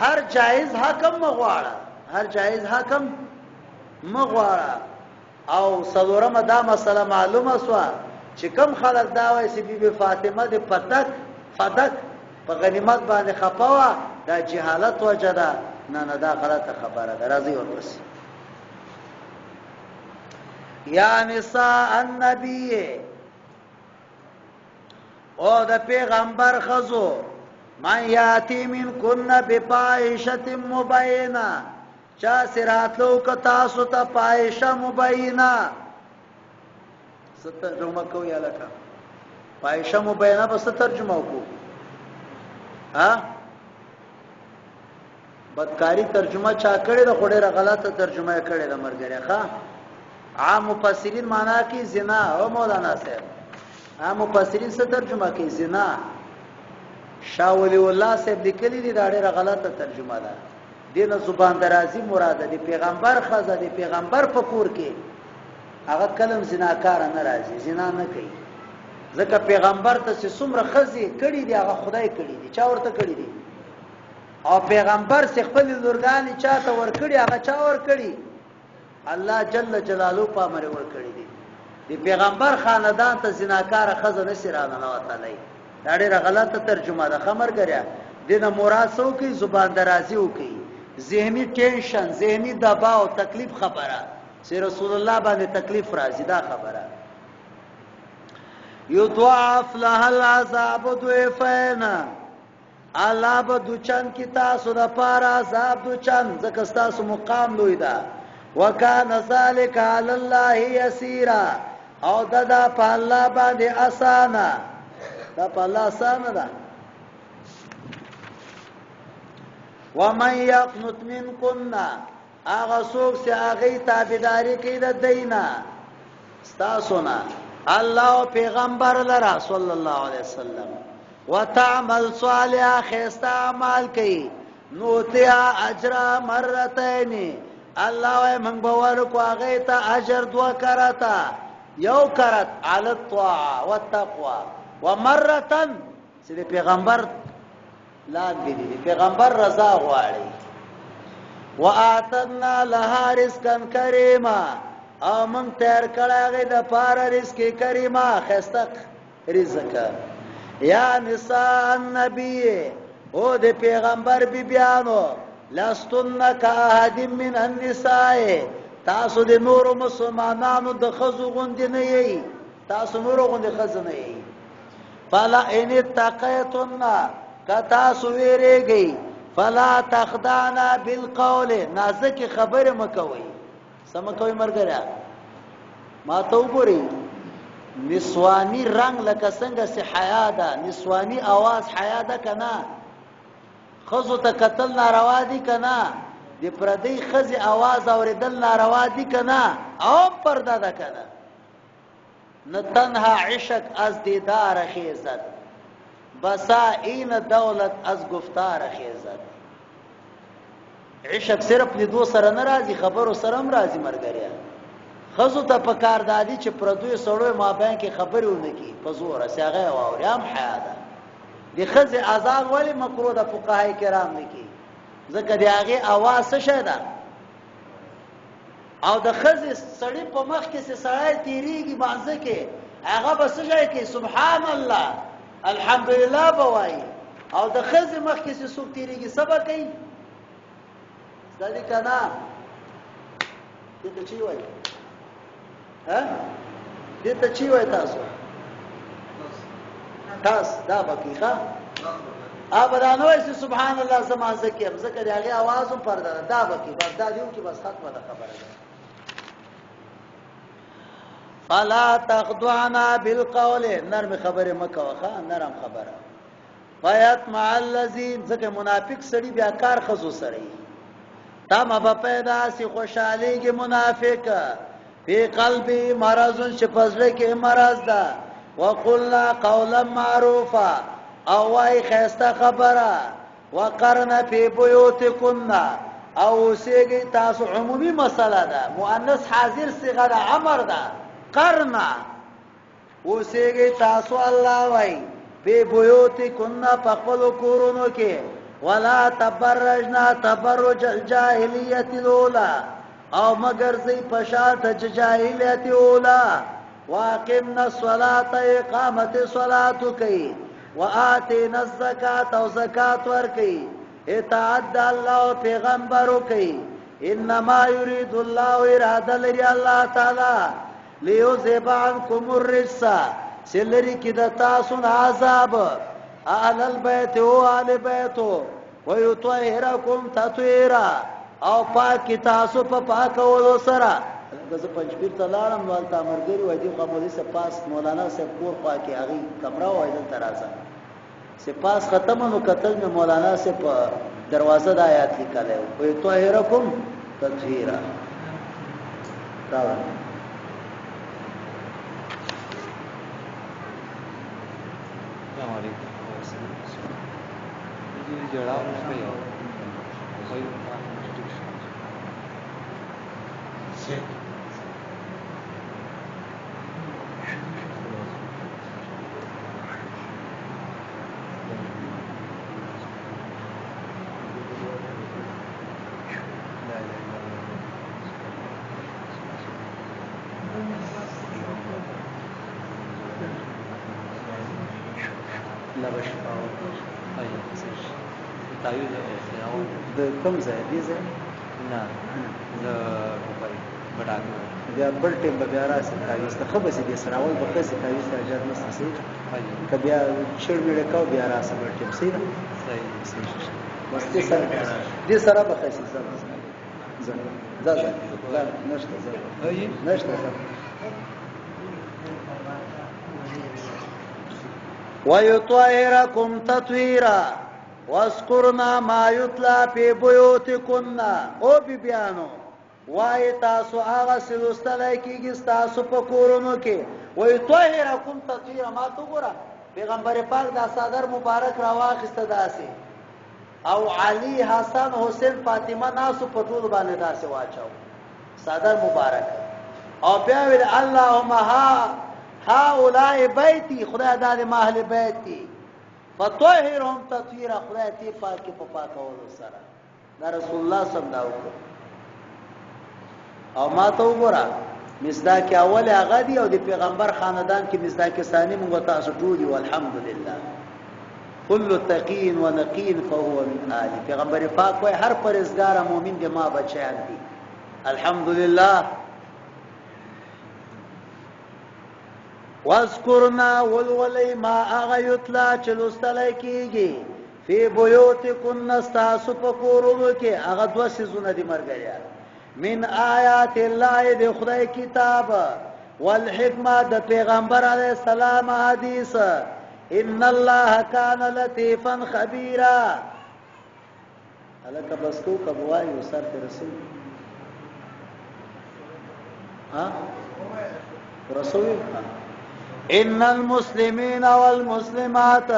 هر جایز حکم مغواړه، هر جایز حکم مغواړه. او څلورمه دا مسله معلومه سوه چې کوم خلک دا وایي چې بیبي فاطمه د پتک فدک په غنیمت باندې خپه وه، دا جهالت وجه ده. نه نه، دا غلطه خبره ده. راځئ ورپسې. یا نساء النبی، او د پیغمبر خزو، من یاتی من کن بفاحشة مبینه، چا چې راتلو که تاسو ته فاحشه مبینه، څه ترجمه کوي هلکه؟ فاحشه مبینه به څه ترجمه وکړو؟ ها، بدکاری ترجمه چا کړې ده، خو ډېره غلطه ترجمه یې کړې ده ملګری. ښه، عام مفسرین معنا کوي زنا. او مولانا صاحب، عام مفسرین څه ترجمه کوي؟ زنا. شاه ولی الله صاحب لیکلی دی، دا ډیره غلطه ترجمه ده. دینه زبان درازي مراد دی، پیغمبر خزه دی، پیغمبر په کور کې هغه کلم زناکار نه راځي، زنا نه کوي، ځکه پیغمبر ته چې څومره خزي کړي دي هغه خدای کړي دي، چا ورته کړي دي؟ او پیغمبر چې خپل لورګانې چاته ورکړي هغه چا ورکړي؟ الله جل جلاله په امر ورکړي دي. د پیغمبر خاندان ته زناکار خزه نشي راننوتلی. دا ډېره غلطه ترجمه ده خمر ګریا. دینه مراد څه وکړي؟ زبان درازي وکړي، ذهني ټینشن، ذهني دباو، تکلیف خبره چې رسول الله باندې تکلیف راځي دا خبره. یضاعف لها العذاب ضعفین، الله به دوچن کی تاسو د پاره عذاب دوچن، ځکه تاسو مقام لوی ده. وکان ذالک علی الله یسیرا، او دا دا په الله باندې اسانه، دا په الله اسانه ده. ومن یقنط منکن، هغه څوک چې هغه تابعداري کوي د دینه ستاسو نه، الله او پیغمبر لرا صلی الله علیه وسلم، وتعمل صالحا، خیسته اعمال کوي، نوتیا اجر مرتين، الله وای موږ به ورکو هغه ته اجر دوه کرتا، یو کرت علی الطاعه والتقوا، ومرتن چې پیغمبر لاندې دي، پیغمبر رضا غواړي. واعتدنا لها رزقا کریما، او موږ تیار کړی هغې د پاره رزق کریما، ښایسته رزق. یا نساء النبی، او د پیغمبر بیبیانو، لستن کاحد من النساء، تاسو د نورو مسلمانانو د ښځو غوندې نه یئ، تاسو نورو غوندې ښځه نه یئ. فلا ان اتقیتن، که تاسو ویریږئ، فلا تخدعنا بالقول، نازکې خبرې مه کوئ. څه مه کوئ ملګریا؟ ما ته وګورئ، نسواني رنګ لکه څنګه چې حیا ده، نسواني اواز حیا ده که نه؟ ښځو ته کتل ناروا دي که نه؟ د پردۍ ښځې اواز اورېدل ناروا دي که نه؟ او هم پرده ده که نه؟ نه تنها عشق از دیدار خیزد، بسا این دولت از گفتار خیزد. عشق صرف لیدو سره نه راځي، خبرو سره هم راځي مرګریا. ښځو ته په کار دا دي چې پردیو سړیو مابین کې خبرې ونه کړي په زوره، چې هغه یې واوري، هم حیا ده. د ښځې اذان ولې مکروه ده؟ فقهای کرام لیکي، ځکه د هغې اواز څه شی ده؟ او د ښځې سړي په مخ کې چې سړی تېرېږي مانځه کې، هغه به څه شی کوي؟ سبحان الله الحمدلله به وایي. او د ښځې مخ کې چې څوک تېرېږي څه به کوي؟ زده دي که نه؟ دې ته چی وایي؟ ها؟ دې ته چی وایي تاسو؟ تاس دا به کوي ښه؟ به دا نه وایي چې سبحان الله زه مانځه کې یم، ځکه د هغې اواز هم پرده ده. دا به کوي، بس دا دې وکړي، بس ختمه ده خبره ده. فلا تخضعنا بالقول، نرم خبرې مه کوه ښه، نرم خبره. فیطمع الذین، ځکه منافق سړي بیا کار ښځو سره وي، تمه به پیدا سي، خوشحالېږي منافق. فی قلبی مرض، چې په زړه کې مرض ده. وقلنا قولا معروفا، او وای ښایسته خبره. وقرن فی بیوتکن، او اوسېږئ تاسو. عمومي مسله ده، مؤنث حاضر صیغه ده، امر ده. قرنا، اوسېږئ تاسو، الله وای، فی بیوتکن، په خپلو کورونو کې. ولا تبرجنا تبرج الجاهلیت الاولى، او مگر زی پشان ته جاهلیت اولا. واقمنا الصلاة، اقامت صلات کوي. وآتینا الزکات، او زکات ورکي. اطاعت د الله او پیغمبر کوي. انما یرید الله، اراده لري الله تعالی، لیذهب عنکم الرجس، چې لرې کړي د تاسو نه عذاب. اهل البیت، او اهل بیتو، ویطهرکم تطهیرا، او پاک کړي تاسو په پاکولو سره. لکه زه پنجپیر ته لاړم، نو هلته ملګري وایي، دې خوا مولوي صاحب پاس مولانا صاحب کور خوا کې هغې کمره وایي، دلته راځه. چې پاس ختمه نو کتل مې مولانا صاحب په دروازه دا آیات لیکلی و، ویطهرکم تطهیرا. راوړه. السلام علیکم. جړاو نه کوي. د کوم ځای دی ځای؟ نه، د ټوپای بډاګ. بیا بل ټیم به بیا راسي تعویذ ته، ښه به سي دې سره اول به ښه سي تعویذ ته حاجت نشته، صحیح ده؟ که بیا چړ میړه کو بیا راسه بل ټیم، صحیح ده؟ صحیح. بس دې سره، دې سره به ښه سي. ځه ځه ځه ځه ځه، نشته، ځه نشته، ځه. ويطهركم تطهيرا واذكرنا ما يتلى في بيوتكن. او بیبیانو، وای تاسو هغه څه لوستلی کېږي ستاسو په کورونو کې. ویطهرکم تطهیرا. ما ته وګوره، پیغمبر پاک دا څادر مبارک راواخیسته داسې، او علي، حسن، حسین، فاطمه ناسو، په ټولو باندې داسې واچاو څادر مبارک، او بیا ویل اللهم ها هؤلاء بیتی، خدای دا د ما اهل بیت دي، فطهرهم تطهیرا، خدای تی پاکي په پاکولو سره. دا رسول الله صلی الله علیه وسلم. او ما ته وګوره، مصداق اول هغه دی، او د پیغمبر خاندان کې مصداق ثانی موږ تاسو ټول یو، الحمدلله. کل تقی و نقی فهو من آل. پیغمبر پاک وای هر پرهیزګار مؤمن د ما بچیان دي، الحمدلله. واذکرنا ولولی ما هغه یتلا چې لوستلی کېږي فی بیوتکن ستاسو په کورونو کې. هغه دوه څیزونه دي مرګریا، من آیات الله د خدای کتاب، والحکمه د پیغمبر علی السلام حدیث. ان الله کان لطیفا خبیرا. الکه بس کو کبوای سر ته رسول، ها رسول. ان المسلمین والمسلمات،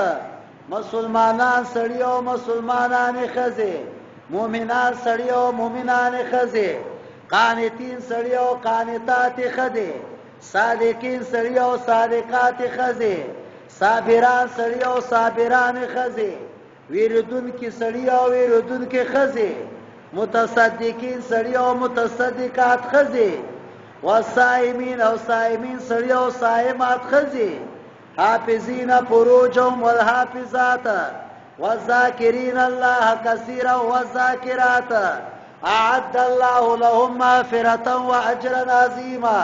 مسلمانان سړي او مسلمانان خزه، مؤمنان سړي او مؤمنان خزه، قانتین سړي او قانتات خزه، صادقین سړي او صادقات خزه، صابران سړي او صابران خزه، ویردونکي سړي او ویردونکي خزه، متصدقین سړي او متصدقات خزه، والصائمین او صائمین سړي او صائمات خزه، حافظین فروجهم والحافظات، والذاکرین الله کثیرا والذاکرات، اعد الله لهم مغفرة واجرا عظیما.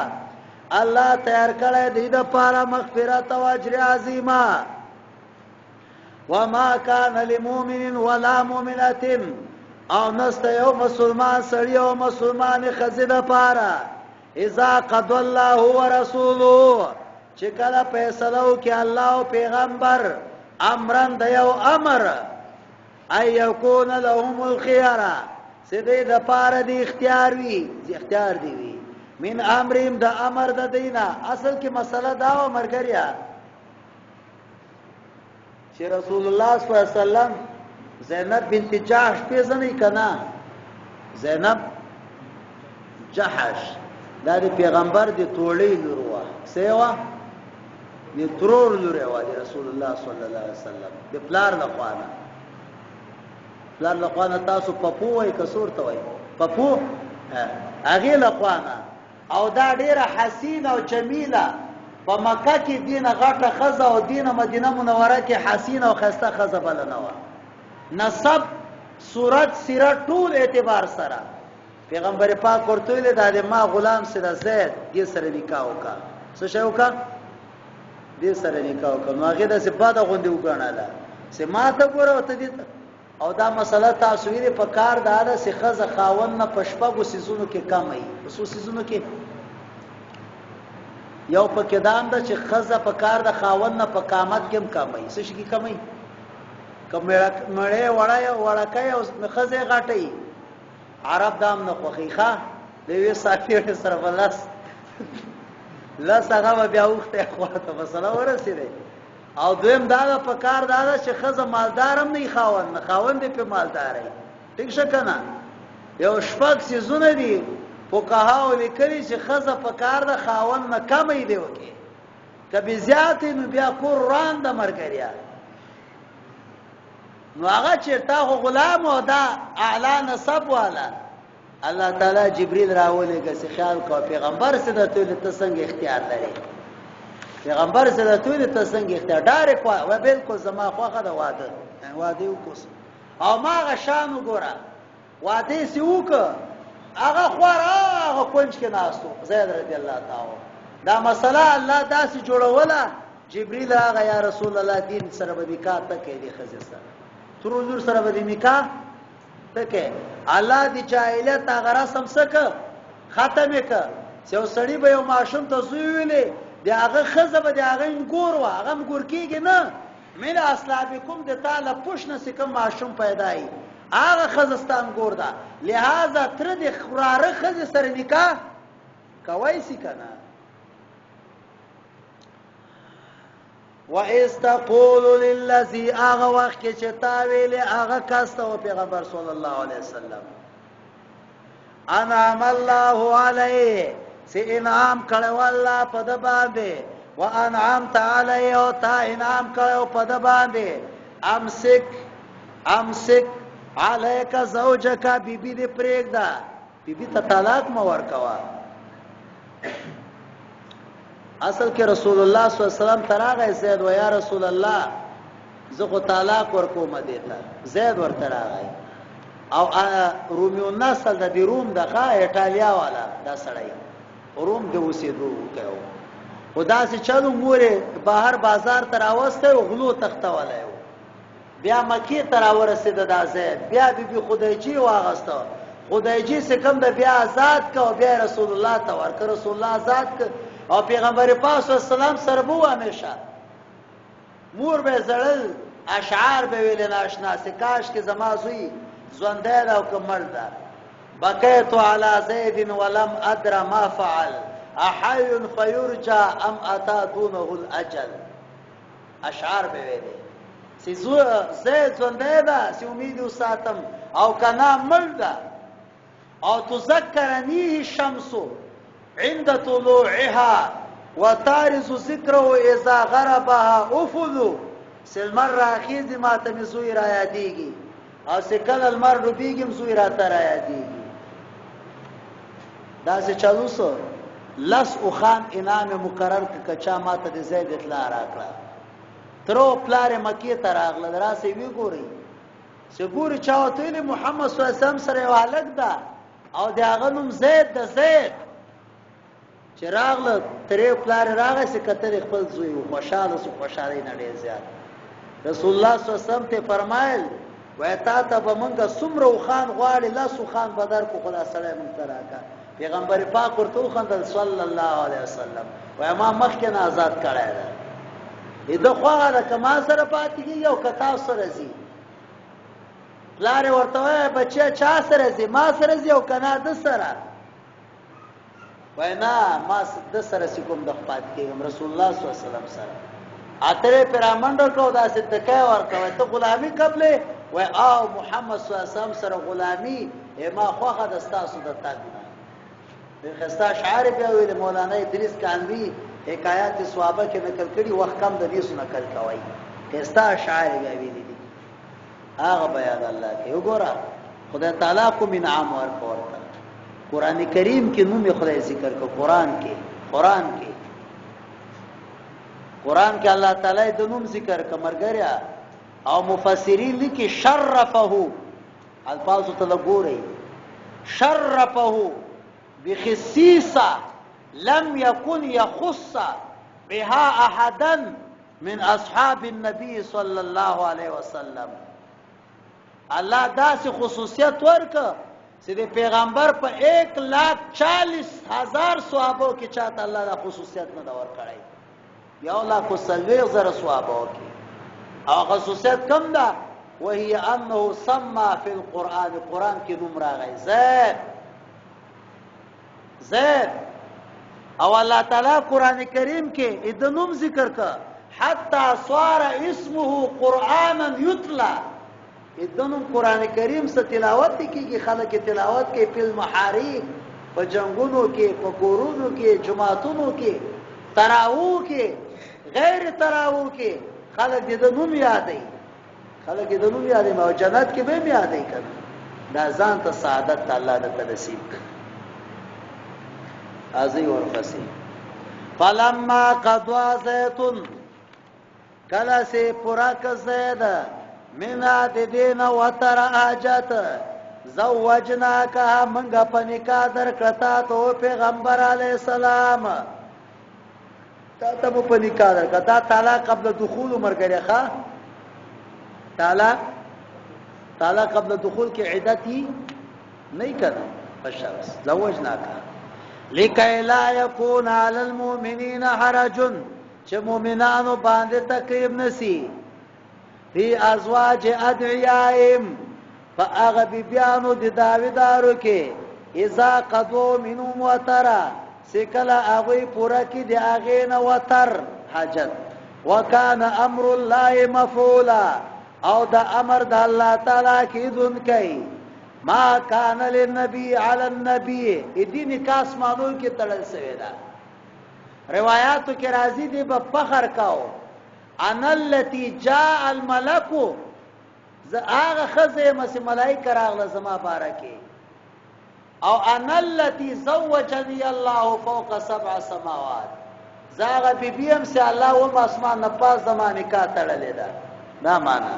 الله تیار کړی دی د پاره مغفرت او اجر عظیما. وما کان لمؤمن ولا مؤمنه، او نسته یو مسلمان سړی او مسلمان ښځې د پاره، اذا قضى الله ورسوله، چې کله فیصله وکړي الله او پیغمبر امرن د یو امر، ای یکون لهم الخيار، چې دې د پاره دی اختیار وي، اختیار دی وي من امرهم د امر د دینا. اصل کې مسله دا و مرګریا چې رسول الله صلی الله علیه وسلم زینب بنت جحش پیژنې کنا؟ زینب جحش دا د پیغمبر د توړې لور وه، سیوا د ترور لور وه د رسول الله صلی الله علیه وسلم د پلار له خوا نه. پلار له خوا نه تاسو پپو وای کسور ته وای پپو، هغې له خوا نه. او دا ډیره حسینه او جمیله، په مکه کې دینه غټه ښځه او دینه مدینه منوره کې حسینه او ښایسته ښځه بله نه وه، نسب، صورت، سیرت، ټول اعتبار سره. پیغمبر پاک ورته ویل دا د ما غلام سره زید دې سره نکاح وکړه. څه شی وکړه؟ دې سره نکاح وکړه. نو هغې داسې بده غوندې وګڼله چې ما ته ګوره او ته دې. او دا مسله تاسو ویلې په کار دا ده چې ښځه خاوند نه په شپږو څیزونو کې کمه وي. په څو څیزونو کې؟ یو پکې دا هم ده چې ښځه په کار د خاوند نه په قامت کې هم کمه وي. څه شي کې کمه وي؟ که مړی وړی وړکی او ښځه یې غټه وي، عرب دا هم نه خوښوي. ښه د یوې ساپېړې سره به لس لس هغه به بیا اوښتی خوا ته مسله ورسېدی. او دویم دا ده په کار دا ده چې ښځه مالدار هم نه خاوند نه خاوند دې په مالدار وي. ټیک شه که نه؟ یو شپږ څیزونه دي فقهاو لیکلي چې ښځه په کار ده خاوند نه کمه یې دی وکړي، که بې زیاتې نو بیا کور وران ده مرګریا. نو هغه چېرته خو غلام او دا اعلی نسب والا الله تعالی جبريل راولېږه چې خیال کو پیغمبر سره د تویل ته څنګه اختیار لري، پیغمبر سره د تویل ته څنګه اختیار ډایرک و بالکل زما خوخه د واده واده وکوس او ما غشان وګوره واده سی وک هغه خور هغه کونج کې ناستو زید رضی الله تعالی دا مسله الله داسې جوړوله. جبريل هغه یا رسول الله دین سره به نکاح ته کې دي خزه سره تر لور سره به نکاح ته الله دی جاهلیت هغه رسم سک ختم ک چې یو سړی به یو ماشوم ته زوی ویلې د هغه خزه به د هغه انګور و هغه ګور کیږي نه من اسلابکم د تعالی پوښنه سکم ماشوم پیدا ای هغه خزه ستان ګور ده، لہذا تر د خراره خزه سره نکاح کوي سی کنه. وَإِذْ تَقُولُ لِلَّذِي هغه وخت کې چې تا ویلې هغه کس ته پیغمبر صلی الله علیه وسلم انعم الله علیه چې انعام کړو الله په د باندې، وانعمت علیه او تا انعام کړو په د باندې، امسک امسک علیک زوجک بیبي دې پرېږده، بیبي ته طلاق مه ورکوه. اصل کې رسول الله صلی الله علیه وسلم تراغه زید و یا رسول الله زه خو طلاق ورکوم دیتا، زید ورته راغی او رومیو نسل د روم دغه ایتالیا والا دا سړی روم د اوسېدو کوي، خدا سي چلو مور بهر بازار تر اوسته او غلو تختولای، بیا مکی ته راورسېده دا زید، بیا بی بی خدیجې واغسته، خدیجې څه کم ده بیا آزاد که او بیا رسول الله ته ورکړ، رسول الله آزاد که او پیغمبر پاک صلی الله علیه وسلم سره به همیشه مور به زړل اشعار به ویل ناشنا سي کاش کې زما زوی ژوندی ده او که مړ ده. بکیت علی زید ولم ادر ما فعل احی فیرجا ام اتا دونه الاجل. اشعار به ویلې چې زید ژوندی ده چې امید وساتم او که نه مړ ده. او تذکرنیه الشمس عند طلوعها وتارز ذکره اذا غربها افل. چې لمر راخیږي ما ته مې زوی رایادېږي او چې کله لمر ډوبېږي هم زوی راته رایادېږي. داسې چلو سو لس اوښان انعام یې مقرر کړ که چا ما ته د زید اطلاع راکړه. تره او پلار یې مکې ته راغلل، راسئ وګورئ چې ګوري چا ورته ویلي محمد صلی الله علیه وسلم سره یو هلک ده او د هغه نوم زید ده. زید چې راغله ترې پلار یې راغی چې کتل یې خپل زوی و، خوشحاله سو، خوشحالۍ نه ډېر زیات. رسول الله صلی الله علیه وسلم ته فرمایل وایي تا ته به موږ څومره اوښان غواړې لس اوښان به درکړو خو دا سړی موږ ته راکړه. پیغمبر پاک ورته وخندل صلی الله علیه وسلم، وایي ما مخکې نه آزاد کړی دی، ده خوښه ده که ما سره پاتې کېږي او که تاسو سره ځي. پلار یې ورته وایي بچیه چا سره ځي، ما سره ځي او که نه ده سره؟ وایي نه ما ده سره څه کوم د پاتې کېږم رسول الله صلی الله علیه وسلم سره. اترې پرې رامنډه کړه او داسې تکه یې ورکړه، وایي ته غلامي قبلې؟ وایي او محمد صلی الله علیه وسلم سره غلامي ما خوښه ده ستاسو د تګ نه. ډېر ښایسته اشعار یې بیا ویلي، مولانا ادریس کانوي حکایات صحابه کې نقل کړي، وخت کم د دې نقل کوي، ښایسته اشعار یې بیا ویلي دي. هغه بیان الله کوي. وګوره خدای تعالی کوم انعام ورکړ ورته، قرآن کریم کې نوم یې خدای ذکر کړ، قرآن کې، قرآن کې، قرآن کې الله تعالی د نوم ذکر کړ مرګریا. او مفسرین لیکي شرفه، الفاظو ته لګورئ، شرفه بخصیصه لم يكن يخص بها احدا من اصحاب النبي صلی الله علیه وسلم. الله داسې خصوصیت ورکړ چې د پیغمبر په 1,40,000 صحابو کې چاته الله دا خصوصیت نه ده ورکړی، 1,40,000 صحابو کې. او خصوصیت کم ده؟ وهي انه سما فی القرآن، قرآن کې نوم راغی زید، زید. او الله تعالی قرآن کریم کې د نوم ذکر کړ، حتی صار اسمه قرانا یتلا، دنوم قران کریم څخه تلاوت کیږي، خلک تلاوت کوي په المحارب، په جنگونو کې، په کورونو کې، جماعتونو کې، تراو کې، غیر تراو کې خلک د نوم یادوي، خلک د نوم یادوي، او جنت کې به یادوي کنه. دا ځان ته سعادت الله د نصیب کړ. ازي ورپسې فلما قضا زیتون، کله سي پورا ک زید منا د دین وتر حاجت، زوجنا کا منګه په نکاح درکړتا ته پیغمبر علی السلام، تا ته په نکاح درکړه. تعالی قبل دخول مرګره ښا، تعالی تعالی قبل دخول کې عدت ہی نہیں کنا، فشرس زوجنا کا لکي لا يكون على المؤمنين حرج، چې مؤمنانو باندې تکلیف نسی، فی ازواج ادعیائهم، فاغه بیانو د داویدارو کې، اذا قضو منهم وترا، سکلا هغه پورا کې د هغه نه وتر حاجت. وکانه امر الله مفعولا، او د امر د الله تعالی کیدون کوي. ما کان للنبی علی النبی، دې نکاح مانو کې تړل شوی دا. روایتو کې راځي دی په فخر کاو، انا التي جاء الملك، ز هغه خزه مس ملائکه راغله زما بارکه، او انا التي زوجني الله فوق سبع سماوات، زاغه بی بی هم سي الله و اسمان نه پاس زمانه کا تړلې ده. دا معنا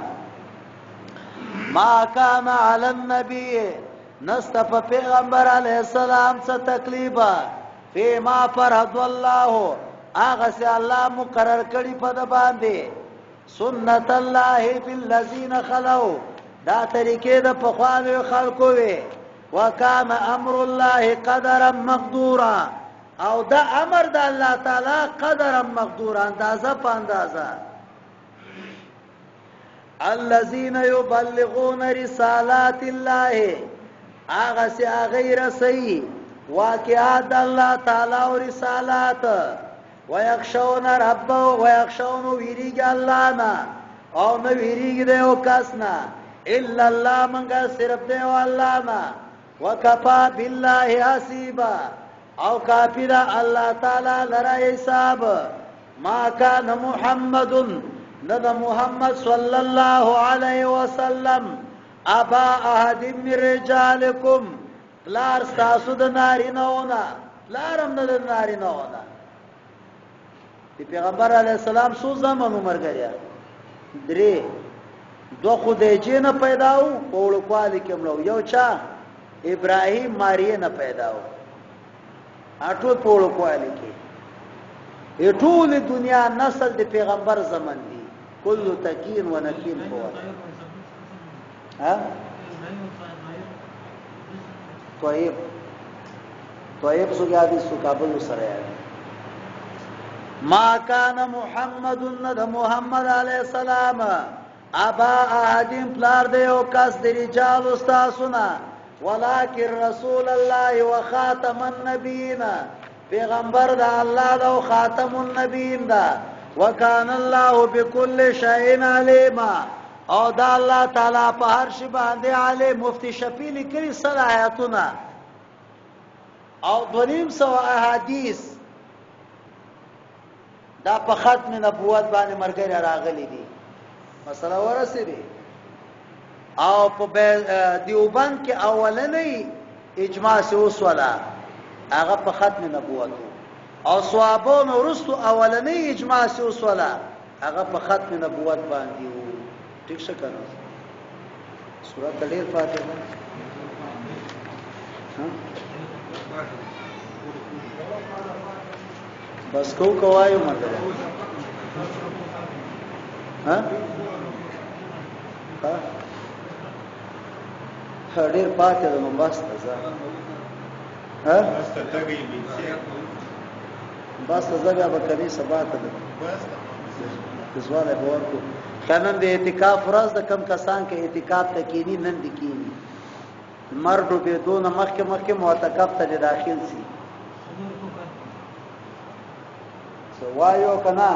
ما کان علی النبی، نست په پیغمبر علی السلام څه تکلیف، فيما فرض الله، هغه سي الله مقرر کړی په د باندې، سنت الله فی الذین خلو، دا طریقې د پخوانیو خلکو وي. وکان امر الله قدرا مقدورا، او دا امر د الله تعالی قدرا مقدورا، اندازه په اندازه. الذين يبلغون رسالات الله، هغه سي هغه رسي واقعات الله تعالی او رسالات، ويخشون ربه ويخشون ویریږي الله نه، او نه ویریږي د یو کس نه الا الله، منګه صرف دی او الله نه. وکفا بالله حسیبا، او کافی دا الله تعالی لرا حساب. ما کان محمد، ند محمد صلی الله علیه وسلم ابا احد من رجالکم، پلار ستاسو د نارینهونه، پلارم نه د نارینهونه. د پیغمبر علی السلام څو زامن عمر ګریا؟ درې. دو خدیجې نه پیدا وو، په وړوکوالي کې مړ وو. یو چا ابراهیم ماریه نه پیدا وو، ټول په وړوکوالي کې. ټول دنیا نسل د پیغمبر زمن دي، کل تکین و نکین هو. ها طيب طيب سو یادی سو کابل سره یادی. ما کان محمد، ند محمد علی السلام ابا احد، پلار دی او کس د رجال استاسنا، ولکن رسول الله وخاتم النبیین، پیغمبر دا الله دا او خاتم النبیین دا. وکان الله بكل شیء علیما، او دا الله تعالی په هر شی باندې عالم. مفتی شفیع لیکلي صلاحیتونه او 250 احادیث دا په ختم نبوت باندې مرګره راغلي دي. مسله ورسېدي. او په دیوبند کې اولنې اجماع سي وسوله، هغه په ختم نبوت، او صحابو نو وروسته اولنې اجماع سي وسوله، هغه په ختم نبوت باندې وو. ټیک څه کنه؟ سورۃ ډیر پاتې ده. بس کو کوایو مګر ها ها ډیر پاتې ده، نو بس ته ځه. ها بس ته ځه، بیا به کمې سبا ته ده ځواله به ورکو. نن د اعتکاف ورځ د کم کسان کې اعتکاف ته کینی، نن دي کینی، لمر ډوبېدو نه مخکې مخکې معتکف ته دې داخل سي. څه وایو که نه؟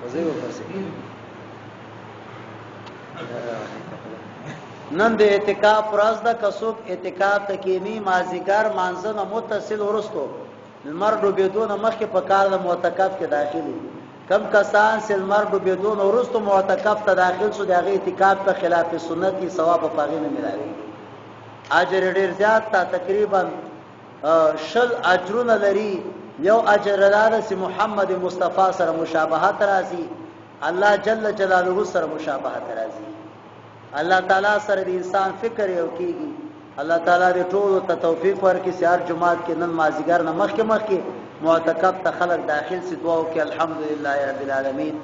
وزي وپسې. نن د اعتکاف ورځ ده، که څوک اعتکاف ته کینی مازیګر مانځه نه متصل ورستو لمر ډوبېدو نه مخکې په کار د معتکف کې داخلي. کم کسان چې لمر ډوبېدو نه وروسته معتکف ته داخل شو، د هغې اعتکاف په خلاف سنت یې ثواب په هغې نه ملاویږي. اجر ډېر زیات تا، تقریبا 20 اجرونه لري. یو اجر دا ده چې محمد مصطفی سره مشابهت راځي، الله جل جلاله سره مشابهت راځي، الله تعالی سره د انسان فکر یو کیږي. الله تعالی دې ټول ته توفیق ورکړي چې هر جماعت کې نن مازیګر نه مخکې مخکې معتکف ته خلک داخل سي. دعا وکړي. الحمدلله رب العالمین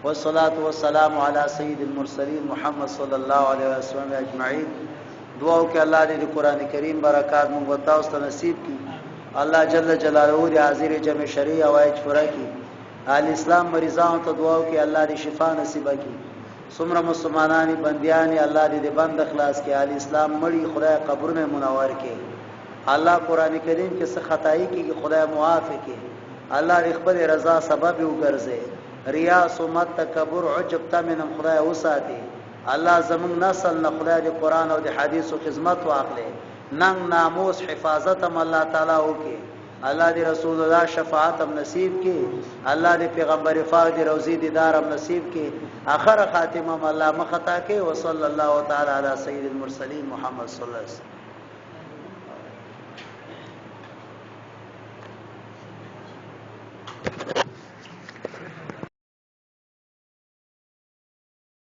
والصلاة والسلام علی سید المرسلین محمد صلی الله علیه وسلم اجمعین. دعا وکړي. الله دې د قران کریم برکات موږ تاسو ته نصیب کړي. الله جل جلاله دې حاضر جمع شریع او ایج پورا کړي. اهل اسلام مریضانو ته دعا وکړي، الله دې شفا نصیب کړي. څومره مسلمانان بندیان، الله دې د بند خلاص کړي. اهل اسلام مړي خدای قبرونه منور کړي. الله قران کریم کې څه خدای کیږي خدای معاف کړي. الله دې خپل رضا سبب وګرځي. ریا، سمت، تکبر، عجب تمنم خدای وساتي. الله زموږ نسل نه خدای دې قران او د حدیثو خدمت واخلي. ننګ ناموس حفاظت هم الله تعالی وکړي. الله دې رسول الله شفاعت هم نصیب کړي. الله دې پیغمبر پاک دې روزي دیدار هم نصیب کړي. اخر خاتمه هم الله مخطا کړي. وصلی الله تعالی علی سید المرسلین محمد صلی الله علیه وسلم.